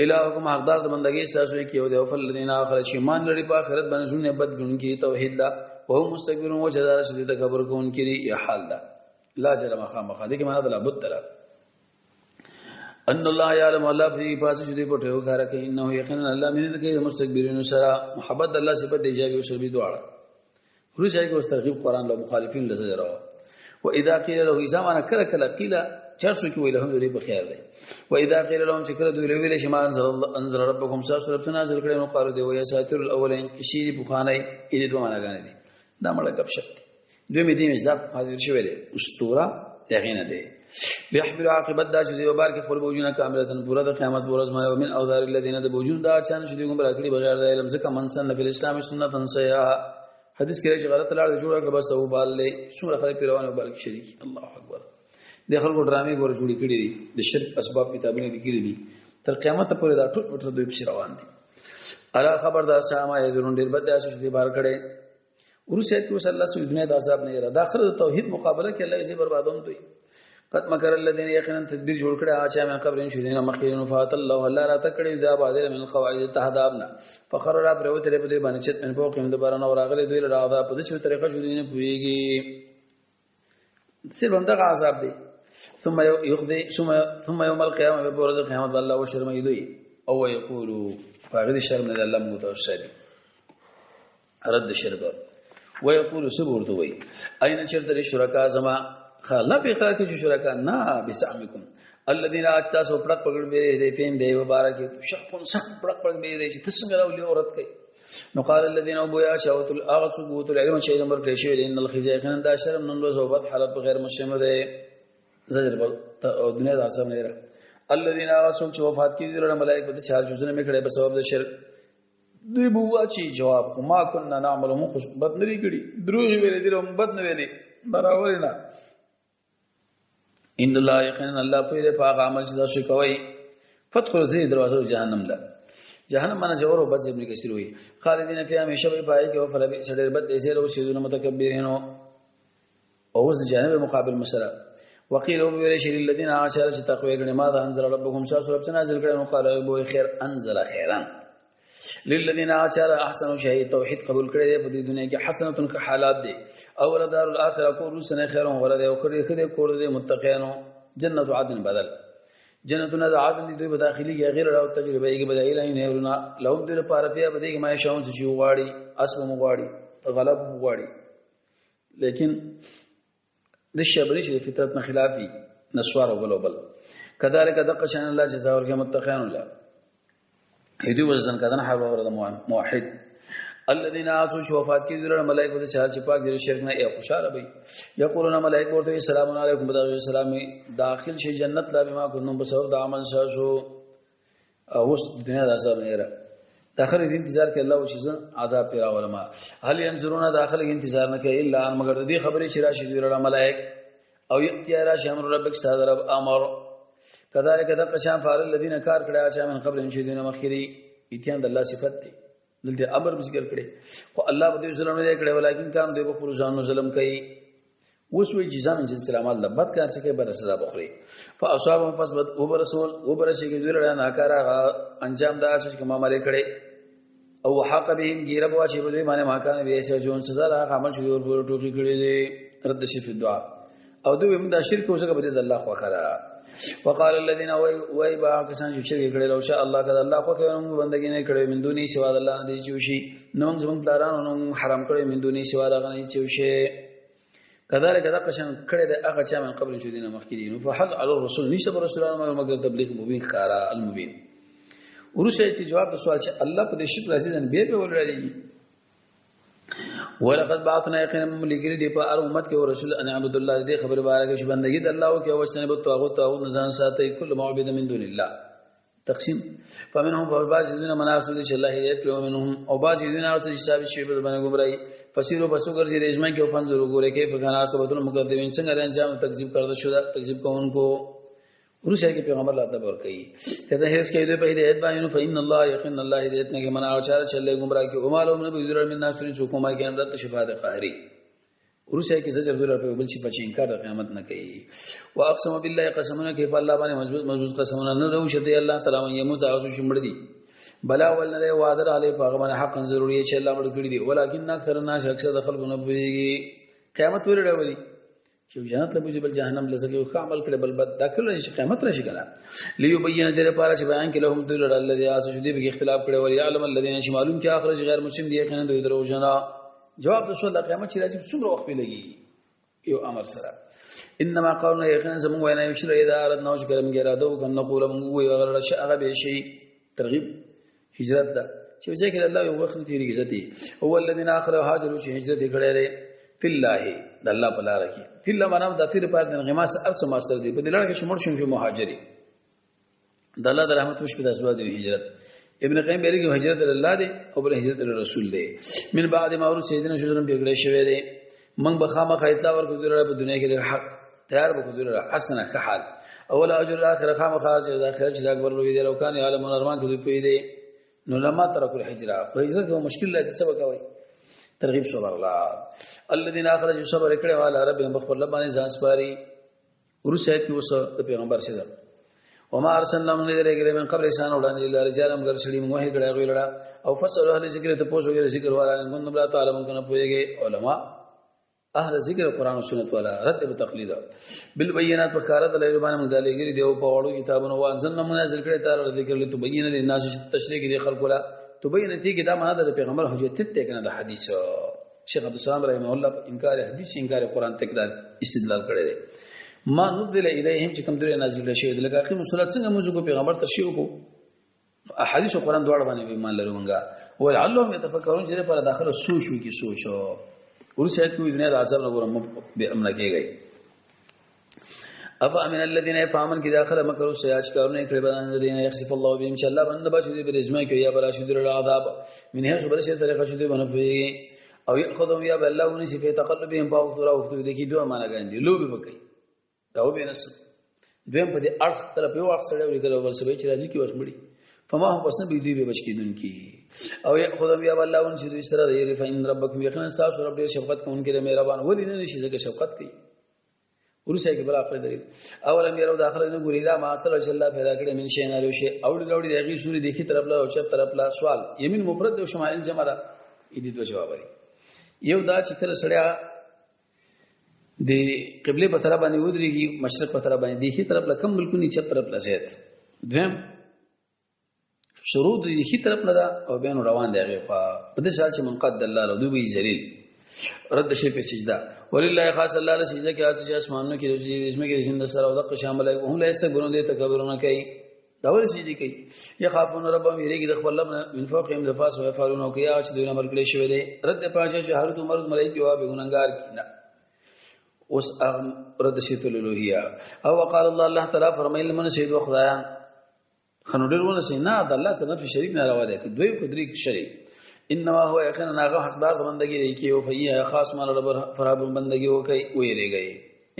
الہکم حقدار د بندګۍ تاسو کې یو دی. او فلذین اخر چې ایمان لري په آخرت باندې زړونه بد ګڼونکي توحید لا وهم مستکبرون وجدار چې دوی تکبر کوونکي دي. یا حال ده لا جرم خامخا دې کې معنا ده لابد ده ان الله يعلم الله په پاسه چې دوی پټه کار کوي. انه یقینا الله مين کوي مستکبرین سره محبت الله صفت دی ایجابي او سلبي دواړه. روزه کې اوس ترغیب قران له مخالفین له زجر و اذا قيل له اذا معنا کله کله قيل چرسو کې ویل هم دوی په خیر دی. و اذا قيل لهم چې کله دوی ویل چې ما انزل الله انزل ربكم ساسو رب نازل کړي نو قالو دی ویا ساتر الاولین کشي بخانه دې دوه معنا غانې دي. دا مړه غب شپ دي. دوی مې دې مصداق حاضر شوی دی اسطوره دغه نه دی. ليحمل عاقبت دا چې دی وبار کې خپل بوجونه کاملتن پورا د قیامت پر ورځ باندې. ومن اوزار الذين د بوجون دا چان چې دوی ګمراه کړي بغیر د علم ځکه من سن فی الاسلام سنتا سیئه. حدیث کې چې غلط لار جوړ کړ بس او بال له څومره خلک پیروان او بال کې شریک. الله اکبر. د خلکو ډرامې ګور جوړې کړې دي، د شرک اسباب کتابونه لیکلي دي، تر قیامت پورې دا ټول مټر دوی پسې روان دي. الا خبردار ساما یذرون ډیر بد داسې چې بار کړي. ورسې کې اوس الله سو دنیا د عذاب نه یره داخله د توحید مقابله کې الله یې بربادوم دوی. قد مکر الذين یقینا تدبیر جوړ کړي هغه چې من قبل شو دینه مخکې نو فات الله الله را تکړه دا بعد من القواعد تهدابنا فخر را پر وتر په دې باندې چې من فوق هم د باران او راغلي دوی له عذاب په دې طریقه شو دینه پويږي. صرف هم دغه عذاب دی. ثم يخذي ثم يوم القيامه بورز قیامت الله وشرمې دوی او يقولوا فغد شرم نه الله متوسل رد شرک ويقول سبورته وي اين چرته شرکا زما خلا په اقرار کې شرکا نه بسعمکم الذين اجتاسو پړک پړک به دې پین دی مبارک شخص سخت پړک پړک به دې چې تاسو راولي عورت کوي. نو قال الذين ابو يا شاوت الاغ سقوط العلم شيء نمبر کړی شوی ان الخزي یقینا دا شرم نن ورځ او بد حالت غیر مسلم دی. زجر بل دنیا د عذاب نه را الذين اغسل چې وفات کیږي د ملائکه په حال جزونه میکړي په سبب د شرک دوی بوا چې جواب خو ما كنا نعمل مو خو بد نه کړي دروغ ویلې دي هم بد نه ویلې برابر نه. ان الله یقینا الله په دې په عمل چې تاسو کوي. فتخل دې دروازه جهنم له جهنم منه جوړ او بد ابن کثیر وی خالدین فیها همیشه به پای کې او فلبی سړي بد دې سره او متکبرینو او اوس جانب مقابل مسله. وقيل او ویل شي للذین عاشر چې تقوی کړي ما انزل ربکم ساسو رب نازل کړي نو قال ابو خیر انزل خیرا للذین عاشر احسنوا شيء توحید قبول کړي په دې دنیا کې حسنه که حالات دي او دار الاخره کو رسنه خیر غره دی او خیر خدای کور دې متقینو جنت عدن بدل جنتونه د عدن دي دوی به داخلي کې غیر راو تجربه کې بدایل نه ورونه لهم دې لپاره بیا به دې ما شاون چې غواړي اسب مغواړي غلب مغواړي. لیکن د شبري چې فطرت نه خلافي نسوار او بل بل کذالک دق شان الله جزاء ورکه متقین الله هدي وزن کدن حال ور د موحد الذين اسوا شو وفات کی ذل ملائکه د شهادت چې پاک دي شرک نه ای خوشاله وي. یقولون ملائکه ورته السلام علیکم بدر السلام داخل شي جنت لا بما کنتم بسبب د عمل شاسو. او اوس دنیا د عذاب نه را داخل دې انتظار کې الله وشي عذاب پیرا ولما هل ينظرون داخل انتظار نه کوي الا ان مگر دې خبرې چې راشي دوی را ملائک او یتی راشي امر ربک صادر رب امر کذالک دق شان فعل الذين کار کړه چې من قبل ان شي دینه مخکري اتیان د الله صفت دی دلته امر ذکر کړي خو الله به دې ظلم نه کړي ولیکن کان دوی په خپل ځانو ظلم کوي. اوس وی جزاء من جنس العمل له بد کار څخه بر سزا بخوري. فاصابهم پس بد وبرسول وبرسیږي دوی له ناکاره انجام دا چې کومه عمل کړي او حق بهم ګیره بوا چې په دوی باندې ما کان به سه جون سزا را عمل چې ور پورې ټوکی کړي دي. رد شي په دعا او دوی هم دا شرک اوسه به د الله خو خلا. وقال الذين وای با کسان چې شرک کړي لو شاء الله کذا الله خو کوي بندګي نه کړي من دوني سوا د الله نه دی چوشي نو زمون پلارانو نو حرام کړي من دوني سوا د غني چوشي. كذلك دقه شان کړي د هغه چا من قبل چې دینه مخکې دي. نو فحل على الرسول نشته پر رسولانو مگر تبلیغ مبین خارا المبین. ورسې چې جواب د سوال چې الله په دې شرک راځي ځن به به ولري. ولقد بعثنا یقینا ملګری دی په هر امت کې رسول ان عبد الله دې خبر بارک چې بندگی د الله او کې وسنه به طاغوت او نزان ساتي کل معبد من دون الله تقسیم فمنهم بعض دین مناسو دي چې الله هدایت کړو منهم او بعض دین هغه چې ثابت شي په باندې گمراهي فسیرو پسو ګرځي د اجماع کې فنظر وګوره کې فکان عاقبت المکذبین څنګه د انجام تکذیب کړل شو دا تکذیب کوونکو ورسره کې پیغمبر الله تبر کوي کله هیڅ کې دوی په هدایت باندې نو فإن الله یقین الله هدایت نه کې منع او چاره چلې گمراه کې او معلوم نه بذر من الناس چې کومه کې رد شفاعت قهري ورسره کې زجر دلر په بل شي په انکار د قیامت نه کوي. واقسم بالله قسمونه کې په الله باندې مضبوط مضبوط قسمونه نه رو شته الله تعالی من يموت او شمړ دي بلا ول نه وعده علی په هغه باندې حق ضروري چې الله مړ کړی دي، ولکن اکثر الناس اکثر د خلکو نه پوهیږي. قیامت ورې راولي چې جنت له بوزي بل جهنم له ځکه ښه عمل کړي بل بد دا کله چې قیامت راشي کنه. لیبین دې لپاره چې بیان کړي لهم دل الذي اسو دې به اختلاف کړي ول يعلم الذين چې معلوم کې اخرج غیر مسلم دي یقینا دوی درو جنا. جواب د سوال قیامت چې راځي څومره وخت به لګي یو امر سره. انما قولنا یقینا زموږ وینا یو چې اذا اردنا چې کرم اراده وکړو نقول موږ وی غیر شي هغه به شي ترغیب هجرت ده چې ځکه الله یو وخت تیریږي ذاتی هو الذين اخر هاجروا چې هجرت کړي فی الله د الله په لار کې فی الله معنا د فی لپاره د انغماس ارڅ ماستر دی په دې لار کې شمر شم فی مهاجری د الله د رحمت وش په اسباب دی هجرت. ابن قیم بیرګي هجرت الله دی او بل هجرت رسول دی. من بعد ما ورو سیدنا شذرم پیګړې شوی دی من به خامخ اطلاع ورکړو دلته په دنیا کې حق تیار به کړو حسنه حال اول اجر الاخره خامخ اجر الاخره چې اکبر لوی دی لو کان عالم ارمان کې دوی دی. نو لما ترکوا الهجره خو هجرت یو مشکل لري څه وکوي ترغیب صبر الله الذين اخرجوا صبر کړي والا ربهم بخبر لبانه ځان سپاري. ورسې کې اوس د پیغمبر سره وما ارسلنا من درګره من قبل انسان وړاندې الا رجالا مگر سړي موږ وحی کړه غوړه او فصل اهل ذکر ته پوسو ذکر والا نه کوم لا تعالی مونږ نه پويږي علما اهل ذکر قران او سنت والا رد به تقلید بالبينات په کار د لایل باندې موږ لګری دی او په وړو کتابونو وانزلنا موږ نازل کړی تعالی ذکر لتبین للناس تشریح دي خلق لا تبین تی کې دا معنا د پیغمبر حجت ته کنه د حدیث. شیخ عبد السلام رحمه الله په انکار حدیث انکار قران تکرار استدلال کړی دی. ما نزل الیهم چې کوم درې نازل شوی دی لکه اقیم الصلاه څنګه موږ کو پیغمبر تشریح کو احادیث او قران دواړه باندې ایمان لرو مونږه ولعلهم يتفکرون چې پر داخله سوچ وکي سوچ ورسې کوی دنیا د عذاب نه ګورم به امن کېږي. افا من الذين يفهمون کی داخله مکرو سیاج کارونه کړي بدن الذين يخسف الله بهم ان شاء الله بند بچ دې پر اجماع کې یا برا شذر العذاب من هي صبر شي طریقه شذ بنه پوي او ياخذهم یا بالله ونسی په تقلبهم په وخت را وخت دې کې دوه معنا ګاندي لوبي وکي راو به نس دویم په دې اړخ طرف یو اړخ سره وکړ بل سبې چې راځي کې وس مړي فما هو پس نه بي دوی به بچ کیدون کی او یاخذهم یا بالله ونسی دوی سره یې فإن ربکم یقینا تاسو رب ډیر شفقت کوونکی مهربان ولې نه نشي ځکه شفقت کوي. ورسې کې بل خپل دلیل اولم يرو داخله نه ګوري لا ما تر چې الله پیدا کړی من شي نه شي او لوړي د هغه سوري د کی طرف لا او چپ طرف لا. سوال یمین مفرد او شمائل جمع را دي دوه جواب لري. یو دا چې کله سړیا د قبله په طرف باندې ودرېږي مشرق په طرف باندې دی کی طرف لا کم ملکونی چپ طرف لا زیات. دویم شروع د ښي طرف نه ده او بیا نو روان دی هغې خوا په داسې حال چې منقاد د الله له دوی به یې ذلیل رد شي په سجده. ولله خاص الله له سجده کې هغه چې اسمانونو کې د ځمکې د ژوند سره او دغه شان ملایک هم لا یستکبرون دې تکبرونه کوي دا ولې سجدي کوي یخافون ربهم یریږي د خپل رب نه من فوقهم د پاسه ويفعلون او کوي هغه چې دوی امر کړی شوی دی. رد پاجه چې هر دوه مرد ملایک جواب ګناهګار کی نه اوس رد شي په الوهیه. او وقال الله الله تعالی فرمایل من سید خدایان خنو ډیر ونه سي نه د الله سره نفي شریک نه راوړي کې دوی کو درې شریک انما هو یقینا هغه حقدار د بندګي دی کې او فیه خاص مال رب فراب بندګي وکي ویریږي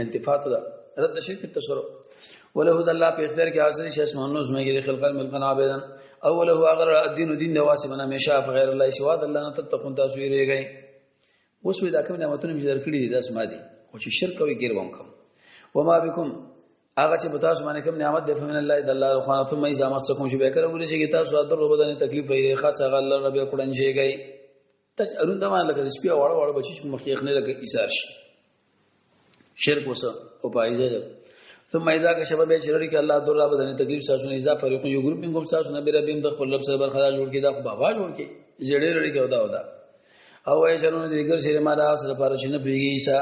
التفات ده رد شرک التصرف وله د الله په اختیار کې حاضر شي اسمانونو زمګي کې خلق ملکن عبیدن او له اغر الدين دین د واسع بنا همیشه غیر الله سوا د الله نه تتقون تاسو ویریږي. اوس وی دا کوم نعمتونه چې درکړي دي دا سما دي خو چې شرک کوي ګیر وم کوم. وما بكم هغه چې تاسو باندې کوم نعمت دی فمن الله د الله خو ثم اذا مسکم شو به کله ولې چې تاسو در بدن تکلیف وي خاص هغه الله رب کړن شي گئی تجعلون دا معنی لکه سپي واړه واړه بچی چې مخ یې خنه لکه ایثار شي شرک وسه او پایزه ده. ثم اذا کشف به چرړي کې الله در بدن تکلیف ساسو نه اذا فريق یو ګروپ منکم ساسو نه بربیم د خپل رب سره برخه جوړ کې دا خو بابا جوړ کې زړې رړي کې ودا ودا او یې چلونه دې ګر سره ما دا سره پر چې نه پیږي عیسی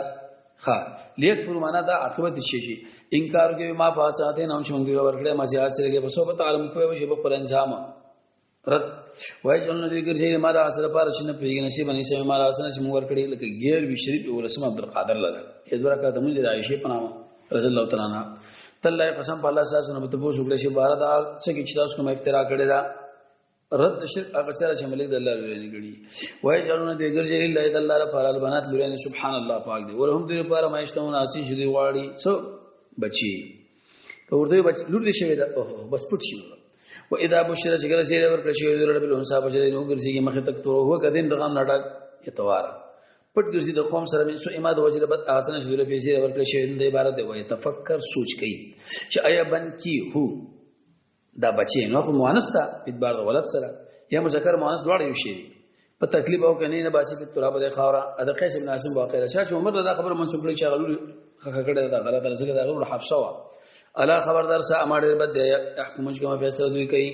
ها لیک پر معنا دا عاقبت شي شي انکار کوي ما پاساته نو چې موږ ورکړې ما زیات سره کې په سو په تعلم کوي چې په پر انجام. رد وای چې نو دې ګرځي ما دا اصل لپاره چې نه پیږي نصیب نه سمې ما اصل چې موږ ورکړي لکه غیر وی شریف ولسم عبد القادر لاله یې دوه رکعات مونږ د عائشه په نامه رضی الله تعالی عنها. تل قسم په الله ساسو نه ته پوښتنه وکړي چې بار دا څه کې چې تاسو کوم افترا کړی دا. رد شرک هغه چا چې ملک د الله لوري نه کړي. وای جنونه دې ګرځي الله د الله لپاره البنات لوري نه، سبحان الله پاک دی. ورهم دې لپاره ما اشتمون اسی چې دی غواړي څو بچي که ورته بچ لور دې شوی دا، اوه بس پټ شي. و اذا بشر چې کله چې ورکړ شي ورته بل انصاف چې نو ګرځي مخه تک تور هو کدین دغه نډک یتوار پټ ګرځي د قوم سره من سو اماد وجه بد اسنه چې له پیسې ورکړ شي د عبارت دی. وای تفکر سوچ کوي چې آیا بن کی هو دا بچی نو خو مؤنث ده په اعتبار د ولد سره یا مذکر مؤنث دواړه یو شی په تکلیف او کني نه باسي په تراب د خاورا. د قیس بن عاصم واقع ده چې عمر دا خبره منسوب کړي چې غلول خخه کړه دا غلطه ده، ځکه دا غلول حفصه وا. الا خبردار سه امر ډیر بد دی احکم چې کومه فیصله دوی کوي.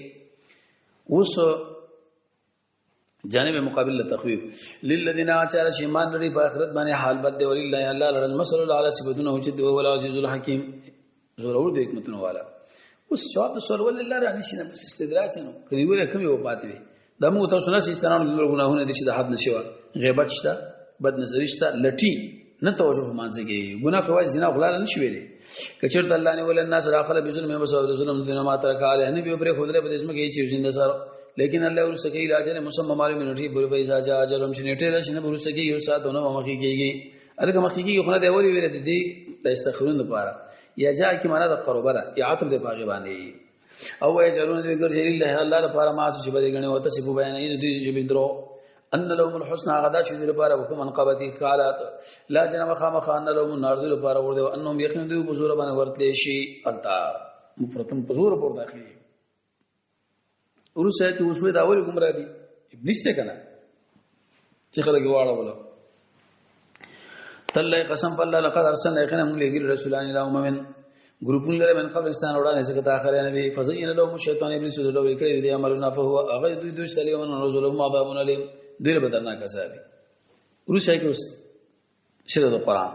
اوس جانب مقابل لتخویف للذین اچار چې ایمان لري په آخرت باندې حال بد دی. ولله الله لرل المثل الاعلى صفاتونه چې دی هو العزیز الحکیم زورور دی حکمتونه والا. اوس جواب د سوال ولله را نشي نه بس استدراج نو کدی وره کوم یو پاتې وي دا موږ تاسو نه سي سرانو د ګناهونه دي چې د حد نشي غیبت شته، بد نظری شته، لټی نه توجه مانځي کې ګناه کوي، زنا غلا نه شي ویلي. کچرته الله نه ول الناس راخله بظلم بس ظلم دین ما ترک علی نه به پر خدای په دې کې چې زنده سره، لیکن الله ورسره کې راځي مسمى معلوم نه ټی پر فیضا جا اجلهم چې نیټه راشي نه ورسره کې یو ساعت نه مخې کېږي. الګ مخې کېږي خو نه دی وری ویل دي د استخرون لپاره یا جا کې معنا د قربره یا عطف د پاګې باندې او وای جلون دې ګرځي الله الله لپاره ما څه بده غني وته څه بیان یې دوی چې بندرو ان لهم الحسنى غدا چې دې لپاره حکم ان قبتی قالات لا جنب خامخ ان لهم النار دې لپاره ور دي انهم یقین دې په زور باندې ورتلې شي انت مفرتن په زور پور داخلي. ورسته ته اوس دا ولې ګمرا دي ابلیس څه کنه چې خلک واړه ولا. تل قسم په الله لقد ارسلنا یقینا موږ لګل رسولان الى امم ګروپون لره من قبل انسان وړاندې څخه تاخر نبی فزین لهم الشیطان ابلیس له کړي دي امرنا فهو هغه دوی دوی سلیمن رسولهم عذاب الیم دوی بدرناک عذاب. ورسته کې اوس شته د قران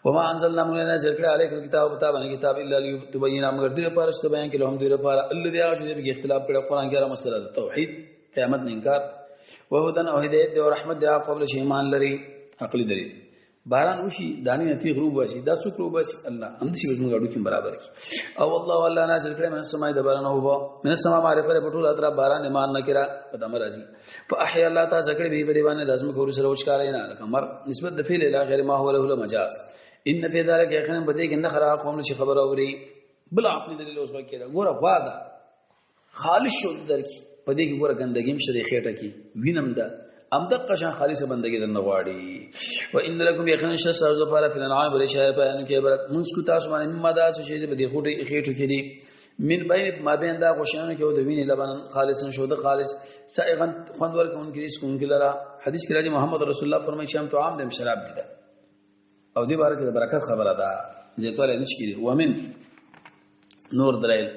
وما انزلنا من نازل کړه عليك الكتاب کتاب کتاب الا لتبين مگر دې لپاره چې بیان کړي هم دې لپاره الذي هغه چې به اختلاف کړي قران کې را مسله ده توحید قیامت نه انکار وهدن او هدایت او رحمت دی قبل چې ایمان لري عقل دلیل. باران وشي دانی نتی غروب وشي دا څوک روب وشي الله هم دې موږ اډو کې برابر کی. او الله والله نازل کړه من السماء د باران او من السماء معرفه په ټول اطراف باران ایمان نه کړه په دمر راځي. فاحیا الله تعالی ذکر به په دی باندې د ازمه کور سره وچکار نه لکه مر نسبت د فعل الى غیر ما هو له مجاز ان فی ذلک یقینا بده کې نه خرا قوم چې خبر اوري بل عقلی دلیل اوس پکې را ګوره واده خالص شو درکې په دې کې ګوره ګندګیم شری خېټه کې وینم ده ام دقه شان خالص بندگی در نه غواړي. و ان لکم یقینا شس او لپاره فی الانعام بل شای په ان کې عبرت منس کو تاسو باندې مما دا څه چې په دې خوټه خېټو کې دي من بین ما بین دا غشانو کې او د وینې لبن خالص شو د خالص سائغا خوند ورکون کې اس کوم کې لرا. حدیث کې راځي محمد رسول الله فرمایي چې هم تو عام دم شراب دي ده او دې باره کې د برکت خبره ده زیاتوالی نشي کېدی. ومن نور دلایل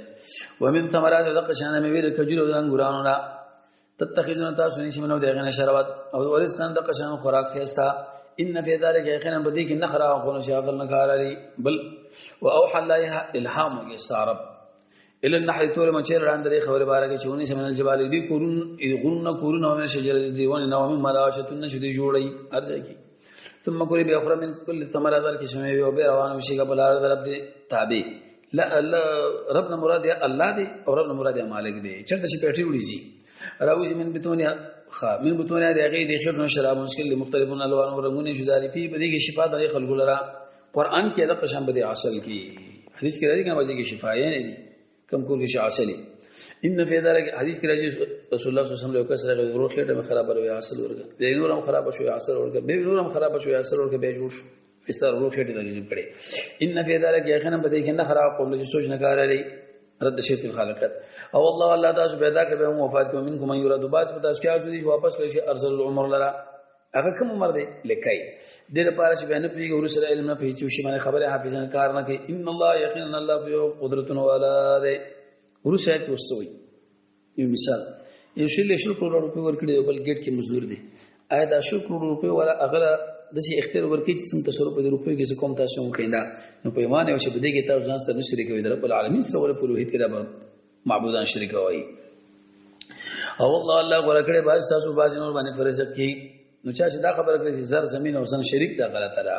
ومن ثمرات دغه شان مې ویل کجورو د انګورانو نه تتخذون تاسو نشي منو دغه نه شربت او ورزقان دغه شان خوراک خستا ان فی ذلک یقینا بدی کې نخرا او قول شاغل نه کار لري. بل واوحى الله الهام یسارب الى النحل تور مچیر وړاندې خبره باره کې چونی سمن الجبال دی کورون غرون کورون او شجر دی ونه نو من ملاشتون شدی جوړی ارزه کی ثم کلی به اخرى من كل ثمره در کې شمه یو به روان وشي کبلار درب دی تابع لا الله رب نه مراد یا الله دی او رب نه مراد یا مالک دی. چرته چې پیټي وړي شي راوځي من بتونیا خا من بتونیا دی هغه دی خیر نو شراب مشکل مختلفون الوان او رنگونه جدا لري په دې کې شفا د خلکو لرا قران کې د قشم به اصل کې حدیث کې راځي کنه به کې شفا یې نه دي کم کور کې اصلي ان فی ذلک حدیث کې راځي رسول الله صلی الله علیه وسلم له کس راغی ورو خېټه مې خراب وروي اصل ورګه به نورم خراب شو اصل ورګه به نورم خراب شو اصل ورګه به جوړ شو استر ورو خېټه د جیب کړي. ان فی ذلک یقینا به دې کې نه خراب قوم چې سوچ نه کار لري رد شي په خالقت او الله الله تاسو پیدا کړ به وفات کوم منکم من یراد بعد تاسو کې ازو واپس کړی شي ارزل العمر لرا هغه کوم عمر دی لکای د لپاره چې بیان پیږي ورسره علم نه پیچو شي باندې خبره حافظان کار نه کوي. ان الله یقینا الله په قدرتونو والا دی. ورسره کې وسوي یو مثال یو شل شل کروڑ روپۍ ورکړي بل ګیټ کې مزدور دی آیا دا شل کروڑ روپۍ والا اغله د سي اختیار ورکړي چې څنګه تصرف په روپۍ کې کوم تاسو هم کیندا نو په ایمان یو چې په دې کې تاسو ځان سره نشریک وي د رب العالمین سره ول په لوهیت کې دا معبودان شریک وي. او الله الله غوړه کړې باز تاسو باز نور باندې فرزق کی. نو چا چې دا خبره کړې چې زر زمين او زن شریک دا غلطه ده.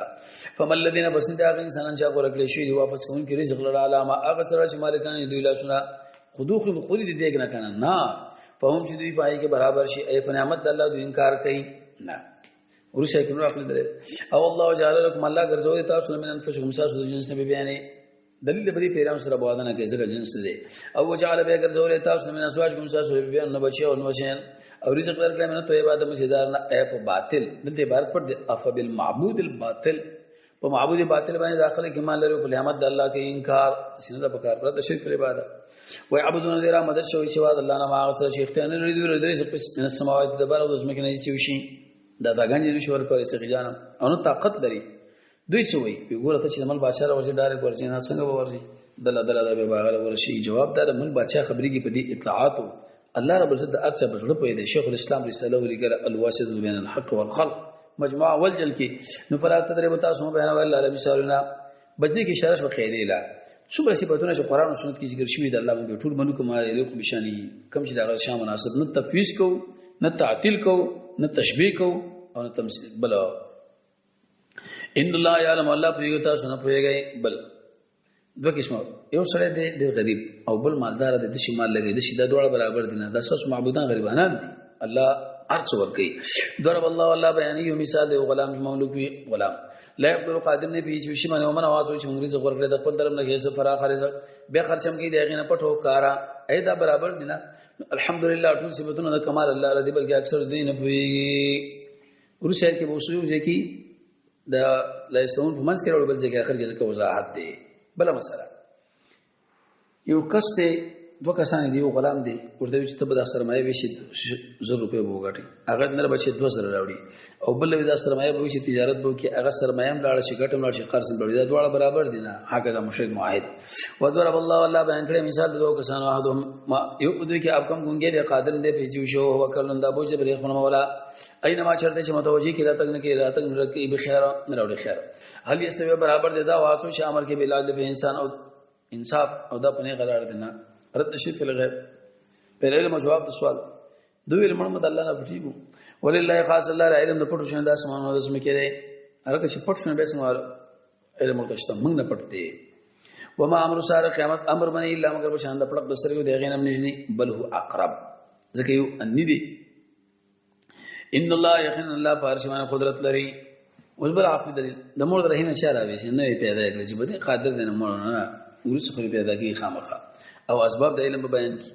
فمل الذين بس نه دا انسانان چې غوړه کړې شي واپس کوم کې رزق لره علامه هغه سره چې مالکان دوی لاسونه خودو خو خوري دي دیګ نه کنه نه فهم چې دوی پای کې برابر شي ای په نعمت الله دوی انکار کوي نه. ورسې کې نور خپل درې او الله جعل لكم الله ګرځوي تاسو من انفسکم تاسو د جنس نه بیانې دلیل به دې پیران سره بواده نه کوي ځکه جنس دی. او وجعل به ګرځولې تاسو من ازواجکم تاسو بیان نه بچي او نو شین او رزق درکړې من ته عبادت مزیدار نه ای په باطل. دلته عبارت پر دی اف بالمعبود الباطل، په معبود باطل باندې داخله کې مان لري په نعمت د الله کې انکار سینه د پکار پر د شرک عبادت ويعبدون غیر مدد شوی سوا د الله نه ما غسر شیخ ته نه لري دوی درې پس من السماوات د بر او د زمکه نه شي شي دا داګان دې شو ورکول سي جانم او نو طاقت لري دوی څه وایي ګوره ته چې مل بادشاہ راوځي ډایرک ورځي نه څنګه به ورځي دله دله دا به باغله ورشي. جواب دا مل بادشاہ خبرېږي په دې اطلاعاتو الله رب العزت د ارڅ په زړه پوهې دی. شیخ الاسلام رساله ولیکله الواسط بین الحق والخلق مجموعه والجل کې. نو فلا تضربوا تاسو بیان ولا مثالنا بس دې کې اشاره شو قاعده لا څومره صفاتونه چې قرآن او سنت کې ذکر شوي د الله موږ ټول منو کوم یلیق بشانه کم چې دا شان مناسب نه تفویض کو نه تعطیل کو نه تشبیه کو او نه تمثيل. بل ان الله يعلم الله پوهیږي تاسو نه پوهیږئ. بل دوه قسمه یو سړی دی ډېر غریب او بل مالدار دی د شي مال لګي د شي دا دواړه برابر دي نه دا تاسو معبودان غریبانان دي الله هر څه ورکوي. ضرب الله الله بیانې یو مثال دی غلام مملوک وي غلام لا يقدر قادر نه پیچ شي باندې ومن आवाज چې موږ رزق ورکړي د خپل درم نه هیڅ فراخ رزق به خرچم کې دی غینه پټو کارا ای دا برابر دي نه. الحمدلله ټول صفاتونه د کمال الله رضی بلکې اکثر دین نه پوهیږي. ورسې کې به وسو ځکه د لا یستون په منځ کې راوړل بل ځای اخر کې ځکه وضاحت دی. بل مسله یو کس دی دوه کسان دی یو غلام دی ورته چې ته به دا سرمایه وشي 1000 روپۍ به وګټي هغه نر بچي 2000 راوړي او بل دا سرمایه به وشي تجارت به وکړي هغه سرمایه هم لاړه شي ګټه هم لاړه شي قرض هم لاړ دا دواړه برابر دي نه. هکذا مشرک معاهد وضرب الله الله بیان کړی مثال دوه کسانو احدهم ما یو په دوی کې اب کم ګونګې دی قادر دی پیچو شو هو کلن دا بوج پر خپل مولا اينما چرته چې متوجي کې راتګ نه کې راتګ نه کې به خیر نه راوړي خیر. هل یستوی برابر دی دا واسو چې امر کې بلاد به انسان او انصاف او دا پنه قرار دی نه رد شي په غیب په علم جواب د سوال دوی علم مد الله نه پټیګو ولله خاص الله علم د پټو شنه د اسمان او د زمکه دی هرکه چې پټ شنه به سم علم ورته شته موږ نه پټ دی. وما امر سار قیامت امر باندې الا مگر بشان د پړق د سرګو دی غینم نږدې بل هو اقرب ځکه یو انی دی. ان الله یقین الله په هر شي باندې قدرت لري. اوس بل عقلي دلیل د مور د رحم چا راوي چې نه پیدا کړي چې بده قادر دی نه مور نه ورسره خو پیدا کوي خامخا او اسباب د علم په بیان کې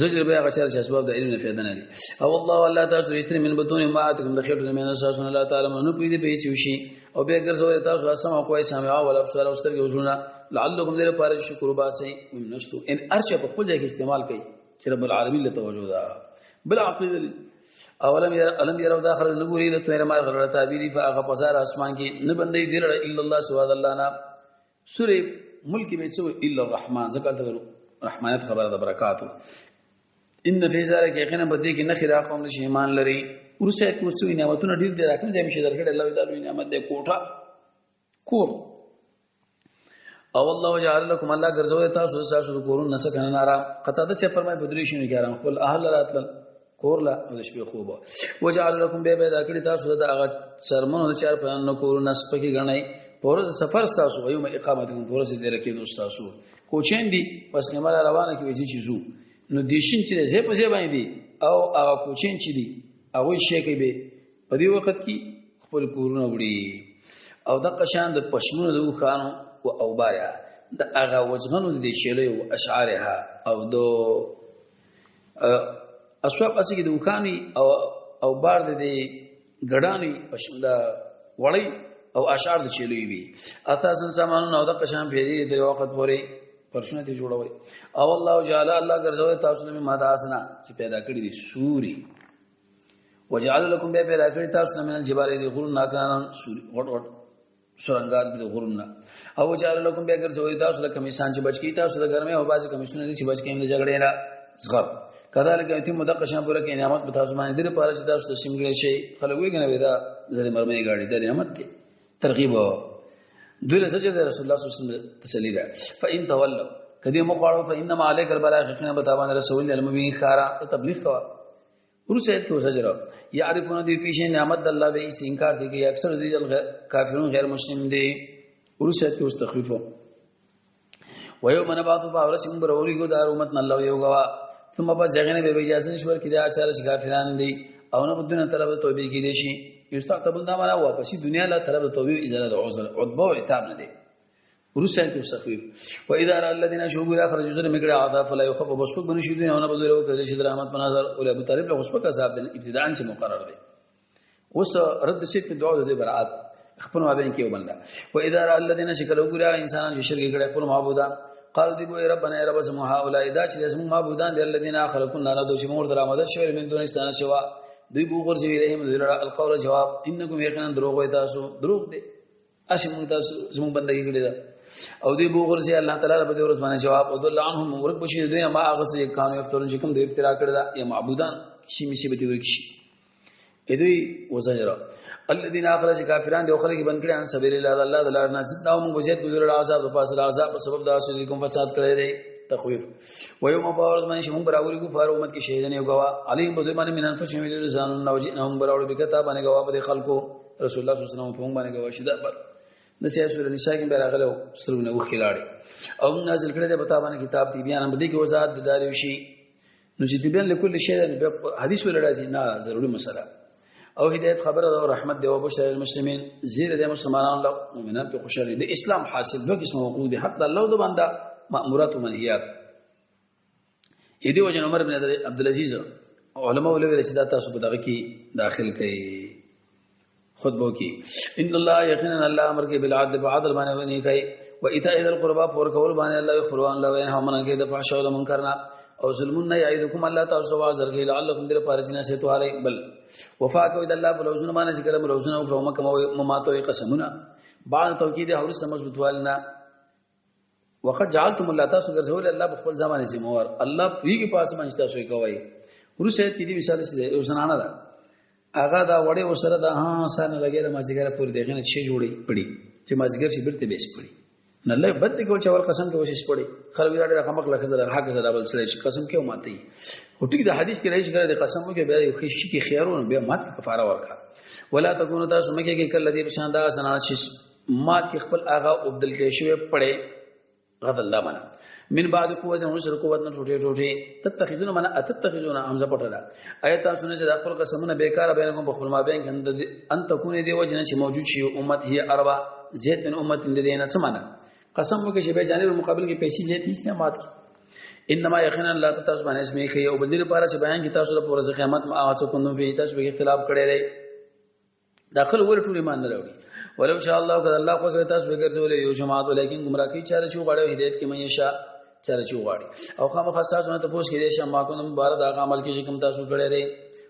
زجر بیا هغه چې اسباب د علم نه پیدا نه دي. او الله الله تاسو رښتینی من بدون ما اتکم د خیر من اساس الله تعالی نو پوی دی به چې وشي او بیا ګرځول تاسو اسمع کوی سمع او ابصار او سترګې وزونه لعلکم دې لپاره شکر وباسئ ونستو ان ارشه په خپل ځای کې استعمال کړي چې رب العالمین له توجه ده. بل عقلی دلیل اولم ير الم يروا داخل نګوري له تیر ما غره تعبیری فاغه پسار اسمان کې نه بندي دی الا الله سوا الله نه سورې ملک به سو الا الرحمن ځکه ته رحمانیت خبره ده برکاتو. ان فی ذلک یقینا بدی کې نخیر قوم نشي ایمان لري. ورسې کوسو نعمتونه ډیر دي راکم ځای مشه درکړ الله تعالی نعمت دې کوټه کور او الله جعل لكم الله ګرځوي تاسو تاسو کورون نسکنه نارا قطاده سے فرمای بدري شنو کې آرام خپل اهل راتل کور لا او د شپې خوب وجعل لكم به پیدا کړی تاسو د هغه څرمنو د چار په نو کورونه سپکې غنئ پور د سفر تاسو ایوم اقامتکم پور د رکیدو تاسو کوچین دي پس کمر روانه کې وځي چې زو نو دیشین چې زه په ځای باندې او هغه کوچین چې دي هغه شي کې به په دې وخت کې خپل کورونه وړي او د قشان د پښمنو د وخانو او اوباریا د هغه وجغنو د شیلې او اشعارها او د اسواب اسی کې د وخانی او او بار د ګډانی پښم د وړی او اشعار د شیلې وی اساسا سامان او د قشان په دې د وخت پورې پرشونه ته جوړوي او الله جعل الله ګرځوي تاسو نه ماده اسنا چې پیدا کړی دي سوري وجعل لكم بیا پیدا کړی تاسو نه من الجبال دي غرون ناکانان سوري غټ غټ سرنګات دي غرون او وجعل لكم بیا ګرځوي تاسو له کمیسان چې بچ کی تاسو د ګرمه او باز کمیسونه دي چې بچ کین د جګړې نه زغر کذالک یتیم مدقه شان پوره کې نعمت به تاسو باندې در پاره چې تاسو تسلیم کړئ شي خلک وی کنه ودا زری مرمۍ گاډي د نعمت دی ترغیب دوی له زجر رسول الله صلی الله علیه وسلم تسلی ده. فإن تولوا کدی مخواړو فإنما عليك البلاغ یقینا بتابان رسول الله المبین خارا تبلیغ کوا. وروسته آیت کې وسجر یعرفون دی پیشن نعمت الله به ایس انکار دی کې اکثر دی کافرون غیر مسلم دی. وروسته آیت کې اوس تخفیف و یوم نبعث فاورس موږ ورولېږو د هر امت نه الله یو ګواه، ثم پس هغې نه به اجازه نشي ورکړي د هغه چا چې کافران دي او نه به دنیا طلب د توبې کېدی شي. یستعتبون دا معنا واپسې دنیا له طلب د توبې ازاله د عذر عتبه او عتاب نه دی. وروسته کې تخویف و اذا را الذين شوبوا الى اخر جزء مګړه عذاب فلا يخف بسپک بنشي شي دنیا نه بدل وکړي چې د رحمت په نظر او ابو طالب له سپک عذاب ابتداء چې مقرر دی. اوس رد شي په دعا د برائت خپل مابین کې وبنده. و اذا را الذين شکلوا ګرا انسانان چې شرک کړي خپل معبودان، قالوا دی بو ربنا رب زمو هؤلاء دا چې زمو معبودان دي الذين خلقنا لا دوی مور درآمد شوی من دون استانه سوا دوی بو غرزي رحم القول جواب انکم یقینا دروغ وای تاسو دروغ دي اسی مونږ تاسو زموږ بندگی کړی دا او دوی بو غرزي الله تعالی په دې ورځ باندې جواب او دل عنهم ورک بشي دوی ما هغه څه کانو یفترون چې کوم د افترا کړی دا یا معبودان شي مشي به دی ورک شي دوی وزجر الذين اخرج کافران دی خلک بن کړي ان سبیل الله الله د لار نه زدنا موږ وزید ګذر عذاب په پاس عذاب په سبب دا سې کوم فساد کړی دی. تخویف و یوم باور من شم براوري کو فار امت کې شهیدن یو گوا علی په دې باندې من انفسهم یذ ځان نو جنهم براوري بکتا باندې گوا په خلکو رسول الله صلی الله علیه وسلم په موږ باندې گوا شي دا بر د سیاسي سورې نساء کې براغله سرونه وخلاړي او نازل کړی دی په تا باندې کتاب دی بیان په دې کې وضاحت د داري شي. نو چې تبیان لكل شی ده حدیث ول راځي نه ضروري مسله او هدایت خبره ده او رحمت دی او بشر المسلمین زیر د مسلمانانو له مؤمنان په خوشالي د اسلام حاصل دوه قسم حقوق دي، حق د الله او د بنده مأمورات او منهیات. دې وجه عمر بن عبد العزيز علماء ولوي چې دا تاسو په دغه کې داخل کړئ خطبو کې. ان الله یقینا الله امر کې بالعدل بعدل باندې ونی کوي و ایتاء ذل قربا پور کول باندې الله خپلوان له وین هم نه کې د فحش او منکر نه او ظلمون نه یعیدکم الله تاسو وازر کې لعلکم در پاره چې نه سي بل وفا کوي د الله په لوزونه باندې چې کلم لوزونه او کومه کومه ماتو قسمونه بعد توکید او سمجھ مضبوطوالنا وقد جعلتم الله تاسو ګرځول الله په خپل ځان باندې ذمہ الله پیږي پاس باندې تاسو یې کوي. ورسې کې دي مثال څه دی یو زنانه ده هغه دا وړې وسره دا ها سره لګیره مازیګر پورې دغه نه شي جوړي پړي چې مازیګر شي بیرته بیس پړي نه له بد کول چې ور قسم کې وشي پړي خلک دا ډېر خمک لکه زره حق زره بل سره چې قسم کې ماته هو ټیک د حدیث کې راځي چې د قسم کې بیا یو خې شي کې خیرونه بیا مات کې کفاره ورکا ولا تکونو تاسو مکه کې کله دې پشان دا زنانه چې مات کې خپل هغه وبدل کې شوی پړې غد الله معنا من بعد قوت عسر قوت نه ټوټه ټوټه تتخذون معنا اتتخذون حمزه پټه ایت تاسو نه چې خپل قسمونه بیکاره بینکم په خپل مابین کې ان تكون دی وجنه چې موجود شي امت هي اربع زید من امت دې نه څه معنا قسم وکړي چې به جانب مقابل کې پیسې زیات استعمال کی. انما یقینا الله تاسو باندې اسمه کې او بدل لپاره چې بیان کې تاسو د پورز قیامت ما هغه څه کوم به تاسو به اختلاف کړی دی داخل ور ټول ایمان نه راوړي. ولو شاء الله کذا الله خو تاسو به ګرځول یو جماعت ولیکن گمراه کی چاره چې غواړي هدایت کې مې شا چاره چې غواړي او خامخا تاسو نه تاسو کې دې شم ما کوم مبارک دا عمل کې چې کوم تاسو کړی دی.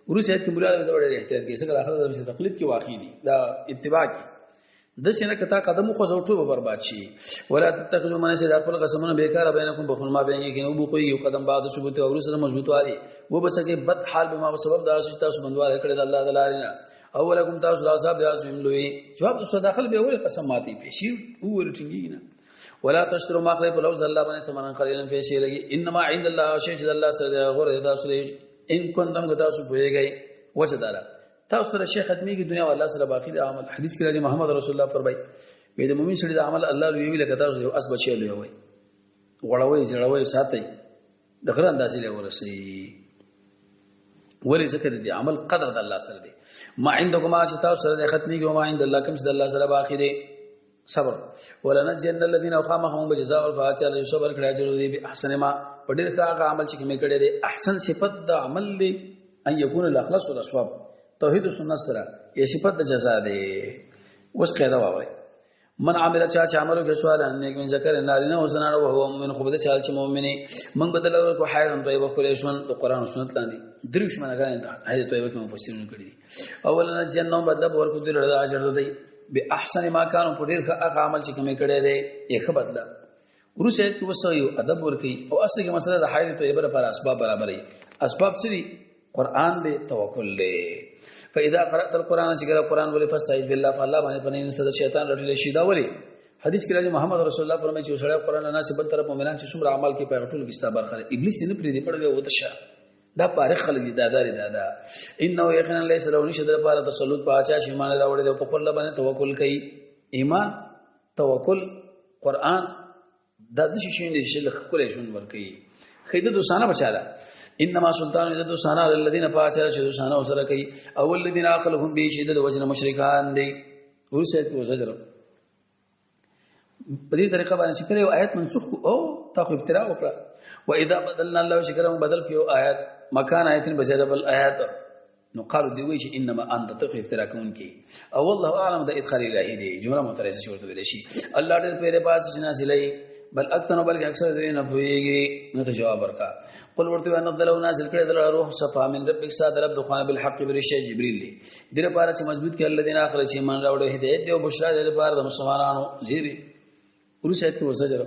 ورسې کې مولا د وړې احتیاط کې څنګه اخر د تقلید کې واقع دي دا اتباع کې د سینه کتا قدم خو زو ټول برباد شي. ولا تتخذوا من سید خپل قسمونه بیکاره بینکم بخل ما بین کې نو بو کوي یو قدم بعد ثبوت او سره مضبوط والی و بچکه بد حال به ما سبب دا چې تاسو بندوال کړی د الله تعالی نه اولکم تاسو لا صاحب عظیم لوی جواب اوس داخل به ول قسم ماتي پیسې او ور ټینګی نه. ولا تشتروا ما خلی په لوز الله باندې ثمنن قليلا پیسې لګي انما عند الله شی چې الله سره غره تاسو ان کنتم تاسو پوهیږئ وجه دارا تاسو سره شیخ ختمي کی دنیا والله سره باقی د عمل. حدیث کې راځي محمد رسول الله فرمایي وې د مؤمن سړي د عمل الله لوی وی لکه تاسو یو اس بچی لوی وي غړوي زړوي ساتي د غره اندازې له ورسي ولی ذکر دی عمل قدر د الله سره دی. ما عندكم چې تاسو سره ختمي کی ما عند الله کوم چې د الله سره باقی دی. صبر ولنجزين الذين خامهم بجزاء الفاجر صبر کړه اجر دی به احسن ما په ډیر ښه هغه عمل چې کوم کړی دی احسن صفت د عمل دی ان یکون الاخلاص والصواب توحید او سنت سره یې صفت د جزاء دی. اوس قاعده واورئ من عمل چا چې عمل وکړي سوال نیک من ذکر نارینه او زنانه او هو مؤمن خو به چال چې مؤمنی من بدل ورکو حیران طیبه کولې شون د قران او سنت لاندې دروش منګان ته حیران طیبه کې مفسرین کړی دي. اولا جنو بدل ورکو دل اجر دی به احسن ما کانوا په ډیر ښه هغه عمل چې کوم کړی دی یې ښه بدله. وروسته کې وسو یو ادب ورکي او اصل کې مسله د حیران طیبه لپاره اسباب برابرې اسباب څه دي؟ قرآن دې توکل دې. فاذا قرات القرآن چې کله قرآن ولې فاستعذ بالله فالله باندې پنه نه صد شیطان رټل شي. دا ولې حدیث کې راځي محمد رسول الله فرمایي چې سړی قرآن نه ناسب بل طرف مؤمنان چې څومره اعمال کې په ټول کې ستا برخه ابلیس نه پری دی پړ وته شه دا پاره خلک دي، دا داري دا دا انه یقینا ليس له نشه د لپاره تسلط پاچا چې ایمان راوړي او په خپل باندې توکل کوي. ایمان، توکل، قران، دا د شي شین دي چې له خپل ژوند ورکوي. خیده دوسانه بچاله انما سلطان د دوسانه الذين پاچا چې دوسانه وسره کوي او الذين اخلهم به چې د وجنه مشرکان دي. ورسې په زجر په دې طریقه باندې چې کله یو آیت منسوخ او تا خو ابتلا وکړه. و اذا بدلنا الله شکرم بدل کیو آیت مکان آیت بجای بل آیت، نو قالو دی وی چې انما انت تو افترا کوونکی او والله اعلم. د ادخال الهی دی جمله مترسه شورته ویل شي. الله ډېر پیره پاس چې نازلې بل اکثر، بلکې اکثر دوی نه پوهیږي. نو ته جواب ورکا، قل ورته ان نزل نازل کړي دل روح صفا من ربک ساد رب دخان بالحق برشه جبريل دی دغه لپاره چې مضبوط کړي الذين اخر چې ایمان راوړ، هدایت دی او بشرا دی لپاره د مسلمانانو. زیری ورسې ته وسجره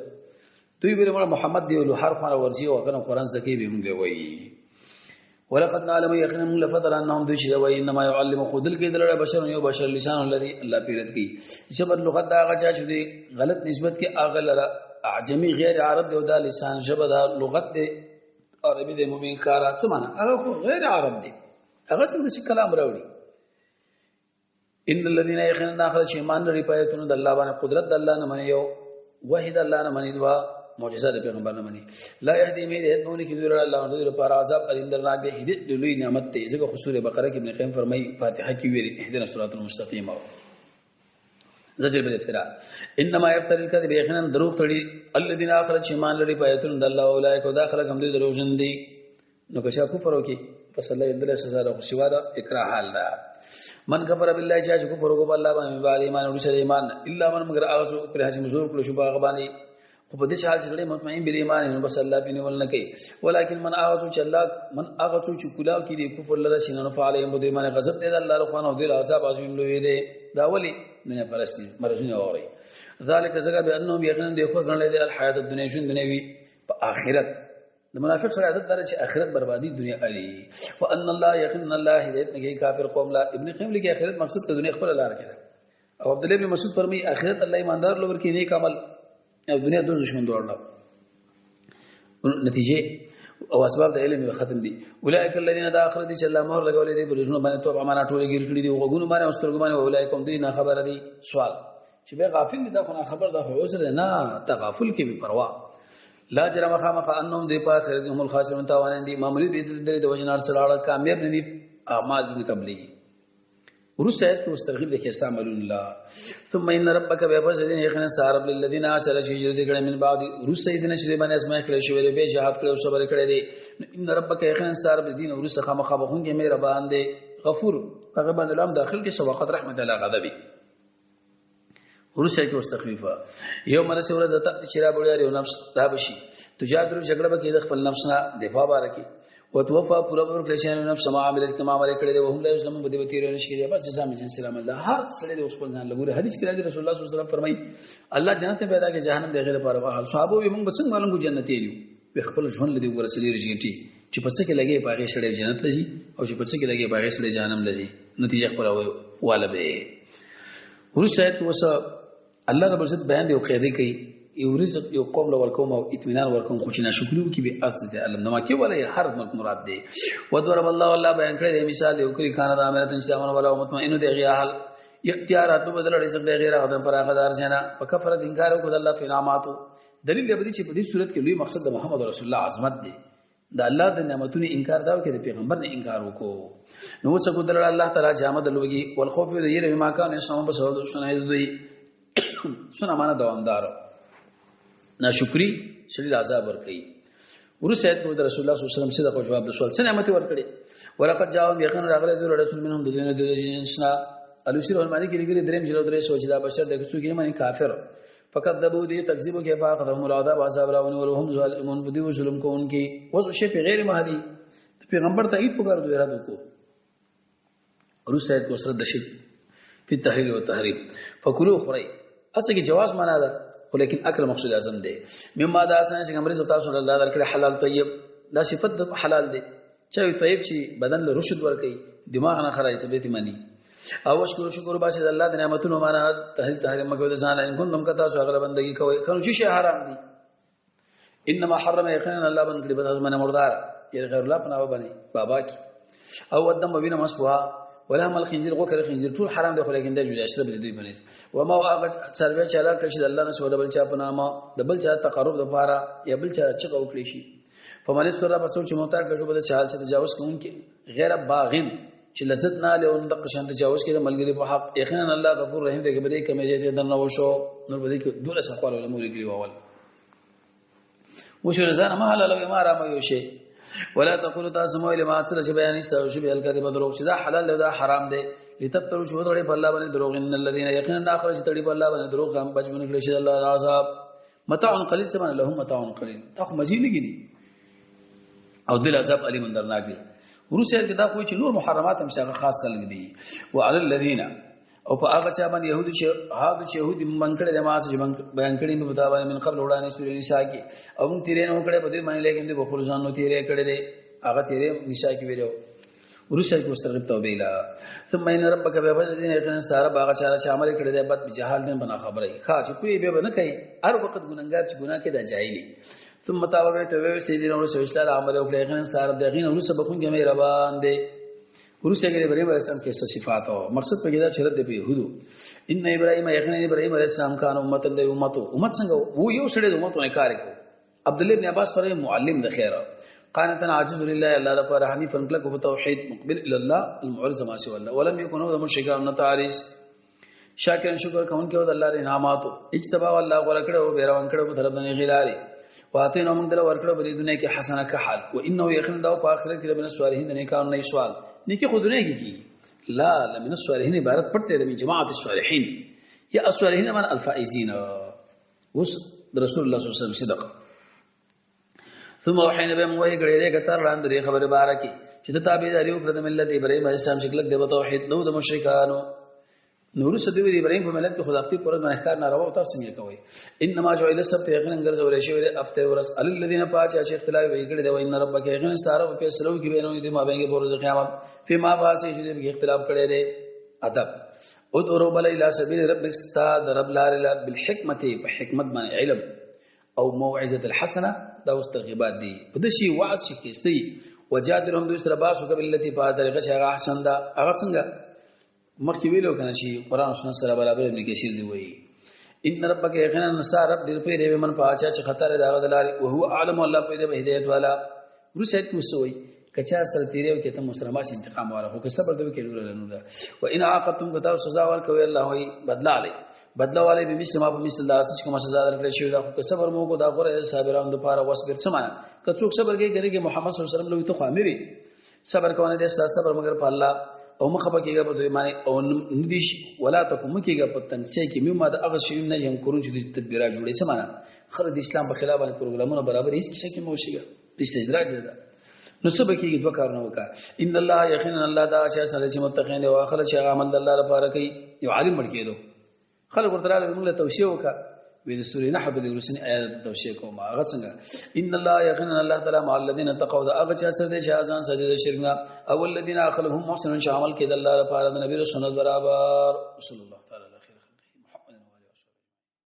دوی ویل مولا محمد دی له هر خونه ورځي او کنه قران زکی به موږ وایي. ولقد نعلم یقینا موږ لفتر انهم دوی چې وایي انما يعلم خودل کې دلته بشر یو بشر لسان الذي الله پیرت کی جبر لغت دا هغه چې دی غلط نسبت کې اغه لره اعجمی غیر عرب دی او دا لسان ژبه دا لغت دی عربي دی مبین کارا. څه معنا؟ هغه خو غیر عرب دی، هغه څنګه چې کلام راوړي؟ ان الذين يخنون اخر چې ایمان لري پایتونو د الله باندې، قدرت د الله نه مني، یو وحید الله نه مني، دوا معجزه د پیغمبر نه مني، لا يهدي مې هدایت مونږ کې دوی الله دوی لپاره عذاب الیم درناک دی. هدایت لوی نعمت دی، ځکه خو سوره بقره کې ابن قیم فرمایي فاتحه کې ویلي اهدنا الصراط المستقیم. زجر بالافتراء انما يفتر الكذب یقینا دروغ تړي الذين اخر چې ایمان لري پایتونو د الله اولایک او داخله هم دوی دروغجن دي. نو که چا کفر وکي پس الله یې دله سزا ده، خو سوا ده اکراه حال ده. من کفر بالله چې کفر وکړ الله باندې بعد ایمان ورسره ایمان الا من مگر هغه څوک پر هڅه مزور کړو شو باغ باندې، خو په دې حال چې سړی مطمئن بل ایمان نو بس الله پینې ول نه کوي. ولکن من هغه څوک چې الله من هغه څوک چې کلاو کې دي کفر لره سینه نو فعلهم په دې باندې غضب دی الله رحمان او دې عذاب عظیم لوی دی. دا ولی نه پرستی مرزونه اوري ذالک زګه بانهم یقینا دی خو غنلې دی الحیات الدنیا ژوند دنیوي په آخرت. د منافق سره عادت دار چې آخرت بربادي دنیا اړي. وان الله یقینا الله هدایت نه کوي کافر قوم لا. ابن قیم لیکي آخرت مقصد د دنیا خپل لار کې ده، او عبد الله بن مسعود فرمایي آخرت الله ایماندار لور کې نیک عمل او دنیا د دشمن دوړل. نتیجه او اسباب د علم ختم دي. اولئک الذین دا اخر دي چې الله مهر لګولې دي په زړونو باندې، توبه معنا ټول ګیر کړی دي وغوونو باندې او سترګو باندې. اولئک هم دي نه خبر دي. سوال چې به غافل دي، دا خو نه خبر ده، خو عذر نه تغافل کې بے پروا. لا جرم خامخ انهم دی په اخرت هم الخاسرون تاوان دي. معمولی دي د وجنار سره کامیاب نه دي، اعمال دي قبلي. ورسته آیت کې اوس ترغیب د خسته عملون الله. ثم ان ربک بفضل یقینا سارب للذین اچل چې هجرت کړي من بعد ورسته دین چې باندې اسماء کړي شوی به جهاد کړي او صبر کړي دي. ان ربک یقینا سارب دین ورسته خامخا بخون کې مهربان دی غفور، هغه باندې لام داخل کې سبقت رحمت الله غضبی. ورسته کې اوس تخفیفه یو مرسه ورځ ته چې را بړی یو نفس را بشي تجادل جګړه به کې د خپل نفس نه دفاع بارکي وتوفى پورا ور کړی چې نفس ما عملت کما عمل کړی دی وهم لا یظلمون بده تیر نه شي. بس جزاء من جنس العمل ده، هر سړی د خپل ځان لګوري. حدیث کې راځي رسول الله صلی الله علیه وسلم فرمایي الله جنت پیدا کې جهنم د غیر لپاره حال صحابه وي موږ بسنګ معلوم کو جنت یو په خپل ژوند لدی ورسېږي رجګټي چې پس کې لګي پاغه سړی جنت لږي او چې پس کې لګي پاغه سړی جهنم لږي. نتیجه خپل واله به. ورسته وسه الله رب عزت بیان دی او قاعده کوي یو رزق یو قوم له ورکوم او اطمینان ورکوم، خو چې ناشکری وکړي به ارض ته علم نما کې ولا هر ملک مراد دی. وضرب الله الله بیان کړی دی مثال یو کلی کان د امرت چې امن ولا مطمئن دی غیا حال اختیارات بدل رزق دی غیر غدن پر غدار جنا فکفر انکار وکړ الله په نعمتو. دلیل دی چې په دې صورت کې لوی مقصد د محمد رسول الله عظمت دی، د الله د نعمتونو انکار دا وکړي د پیغمبر نه انکار وکړو. نو څه کو دل الله تعالی جامد لوګي والخوف د یره ما کان اسلام په سبب سنای دوی سنا معنا دوامدار ناشکری شدید عذاب ور کوي. ورسته آیت کې د رسول الله صلی الله علیه وسلم صدق او جواب د سوال څه نعمت ورکړي. ولقد جاءهم یقینا راغله دوی رسول منهم د دین د جنسنا الوسیر المالک لیکلي دریم جلو درې سو چې دا بشر د څوک نه مانی کافر فکذبوا دي تکذیب کې فاخذهم العذاب عذاب راوني ولهم ظالمون بدی ظلم کوونکی وځو شی په غیر محلی پیغمبر ته عید پکار دوی رد وکړو. ورسته آیت کې سره د شی په تحلیل او تحریف فکلوا خری اصل کې جواز معنا ده، خو لیکن اکل مقصود اعظم دی. مما دا اسنه چې امر تاسو الله درکړي حلال طیب، دا صفت د حلال دی چې طیب چې بدن له رشد ورکي دماغ نه خراب طبيعت مانی. او شکر شکر باسي د الله د نعمتونو معنا تحلیل تحریم مکو د ځان ان کنتم کتا سو غره بندگی کوي خو چې شي حرام دي. انما حرم یقینا الله بن کړي بدل من مردار یعنی غیر الله په نامه باندې بابا کی او ودم وینه مسبوها ولا مل خنزیر غوکر خنزیر ټول حرام دی، خو لیکن دا جوړ اشرب دی دوی باندې. و ما هغه سروي چې حلال کړی شي د الله نه سوال بل چا په نامه، د بل چا تقرب د پاره یا بل چا چغه وکړي شي. فمن استر پس چې محتاج کړي په دې حال چې تجاوز کوونکي غیر باغین چې لذت نه له اون د قشان تجاوز کړي ملګری په حق، یقینا الله غفور رحیم دی. کبري کمې دې دنه وشو نور به دې کې دوله سفر ولا موري کړی اول وشو رضا ما حلال او ما رام یو شي. ولا تقولوا تاسو مو لما اصل چې بیان شو شو به الکذب دروغ چې دا حلال دی دا حرام دی، لتفتروا شو تړي په الله باندې دروغ. ان الذين یقینا اخرج تړي په الله باندې دروغ هم بچ بنکړي شي الله عذاب. متاع قليل سبحان لهم متاع قليل، تا خو مزي لګی او دل عذاب الیم درناک دی. ورسره کې دا کوی چې نور محرمات هم څنګه خاص خلک دي. وعلى الذين او په هغه چا باندې يهود چې هاذ چې يهود من کړي د ما چې بیان کړي په باندې من قبل وړاندې سورې نساء کې، او موږ تیرې نه کړې په دې باندې، لیکن دې په خپل ځان نو تیرې کړې دي، هغه تیرې نساء کې ویلو. ورسره کې مستغرب توبه اله ثم ان ربک بفضل یقینا ستاره باغ چا چې عمل کړي دی بد جهال دین بنا خبره ښا چې کوی به نه کوي هر وخت ګناګار چې ګناه کې دا جاهلی. ثم تابع ته وی سیدنا ورسره اسلام عمل وکړي یقینا ستاره دغین ورسره بخون کې مهربان دی. ورسره کې ابراهيم عليه السلام کې صفات او مقصد په کې دا چې رد په يهودو. ان ابراهيم یقینا ابراهيم عليه السلام کان امه د امته امت څنګه وو یو سړی د امته نه کار کو. عبد الله ابن عباس فرمایي معلم د خیره قانتا عاجز لله الله لپاره حنیفا کلک په توحید مقبل الى الله المعرض ما سوى الله ولم يكن هو مشرکا نه تعریض شاکرا شکر کوونکی او د الله انعاماتو اجتبا الله غره کړو به روان کړو په طرف د غلاري واتینا موږ دل ورکړو په دنیا کې حسنه که حال و انه یقین دا په آخرت کې من الصالحین نه کان نه سوال نیکی خو دنیا کې کی لا لمن الصالحین عبارت پټ دی من جماعت الصالحین یا الصالحین من الفائزین. اوس رسول الله صلی الله علیه وسلم صدق. ثم وحینا به موږ کړې دې کتر لاندې دې خبره باره کې چې د تابعداري وکړه د ملت ابراهیم علیه السلام شکل د توحید نو د مشرکانو نور څه دی ابراهیم په ملت کې خدای پر باندې کار ناروا او تاسو یې کوي. انما جعل السبت یقینا ګرځول شوی دی افته ورس الذين پاچا چې اختلاف وی کړی دی. وان ربک یقینا ستاره په فیصلو کې بینو دې ما بینګ پر ورځ قیامت فيما پاچا چې دې اختلاف کړی دی. ادب ادعو بل الى سبيل ربك استاد رب لار بالحکمت په حکمت باندې علم او موعظه الحسنه دا اوس ترغیبات دي په دې شی وعظ شي کېستي. وجادلهم دوی سره باسو کبلتی په طریقه چې هغه احسن ده. هغه څنګه مخکې ویلو کنه چې قرآن او سنت سره برابر ابن کثیر دی وایي ان ربک یقینا نصار رب ډیر پیری من پاچا چې خطر دا غدلاري او هو عالم الله په دې هدایت والا. ورسې کوسوي کچا سره تیرې کې ته مسلمان انتقام والا خو که صبر دوی کې نور نه ده. و ان عاقبتم کتا سزا ورکوي الله وي بدلا لې بدلا والے به مثل ما په مثل دا چې کوم سزا درکړې شوی دا خو که صبر مو کو دا غره صابرانو د پاره وصبر سمانه که څوک صبر کوي ګرګه محمد صلی الله علیه وسلم لوی ته خو امری صبر کوونه دې صبر مگر په الله او مخه پکېږي په دوی باندې او ندیش ولا تکم کېږي په تنسې کې مما د هغه شی نه یم کورون چې د تدبیرات جوړې سمانه خره د اسلام په خلاف باندې پروګرامونه برابر هیڅ کیسه کې مو شي استدراج ده. نو څه بکیږي دوه کارونه وکا. ان الله یقینا الله دا چې سره چې متقین دی او اخر چې عمل د الله لپاره کوي. یو عالم مړ کېدو خلک ورته راغلل موږ له توصیه وکا وی د سورې نحل په دې ورسنی آیات ته توصیه کوم. هغه څنګه ان الله یقینا الله تعالی مع الذین تقوا دا هغه چې سره دي چې ځان سره دي شرک نه او الذین اخلهم محسنون چې عمل کوي د الله لپاره د نبی رسول برابر صلی الله تعالی.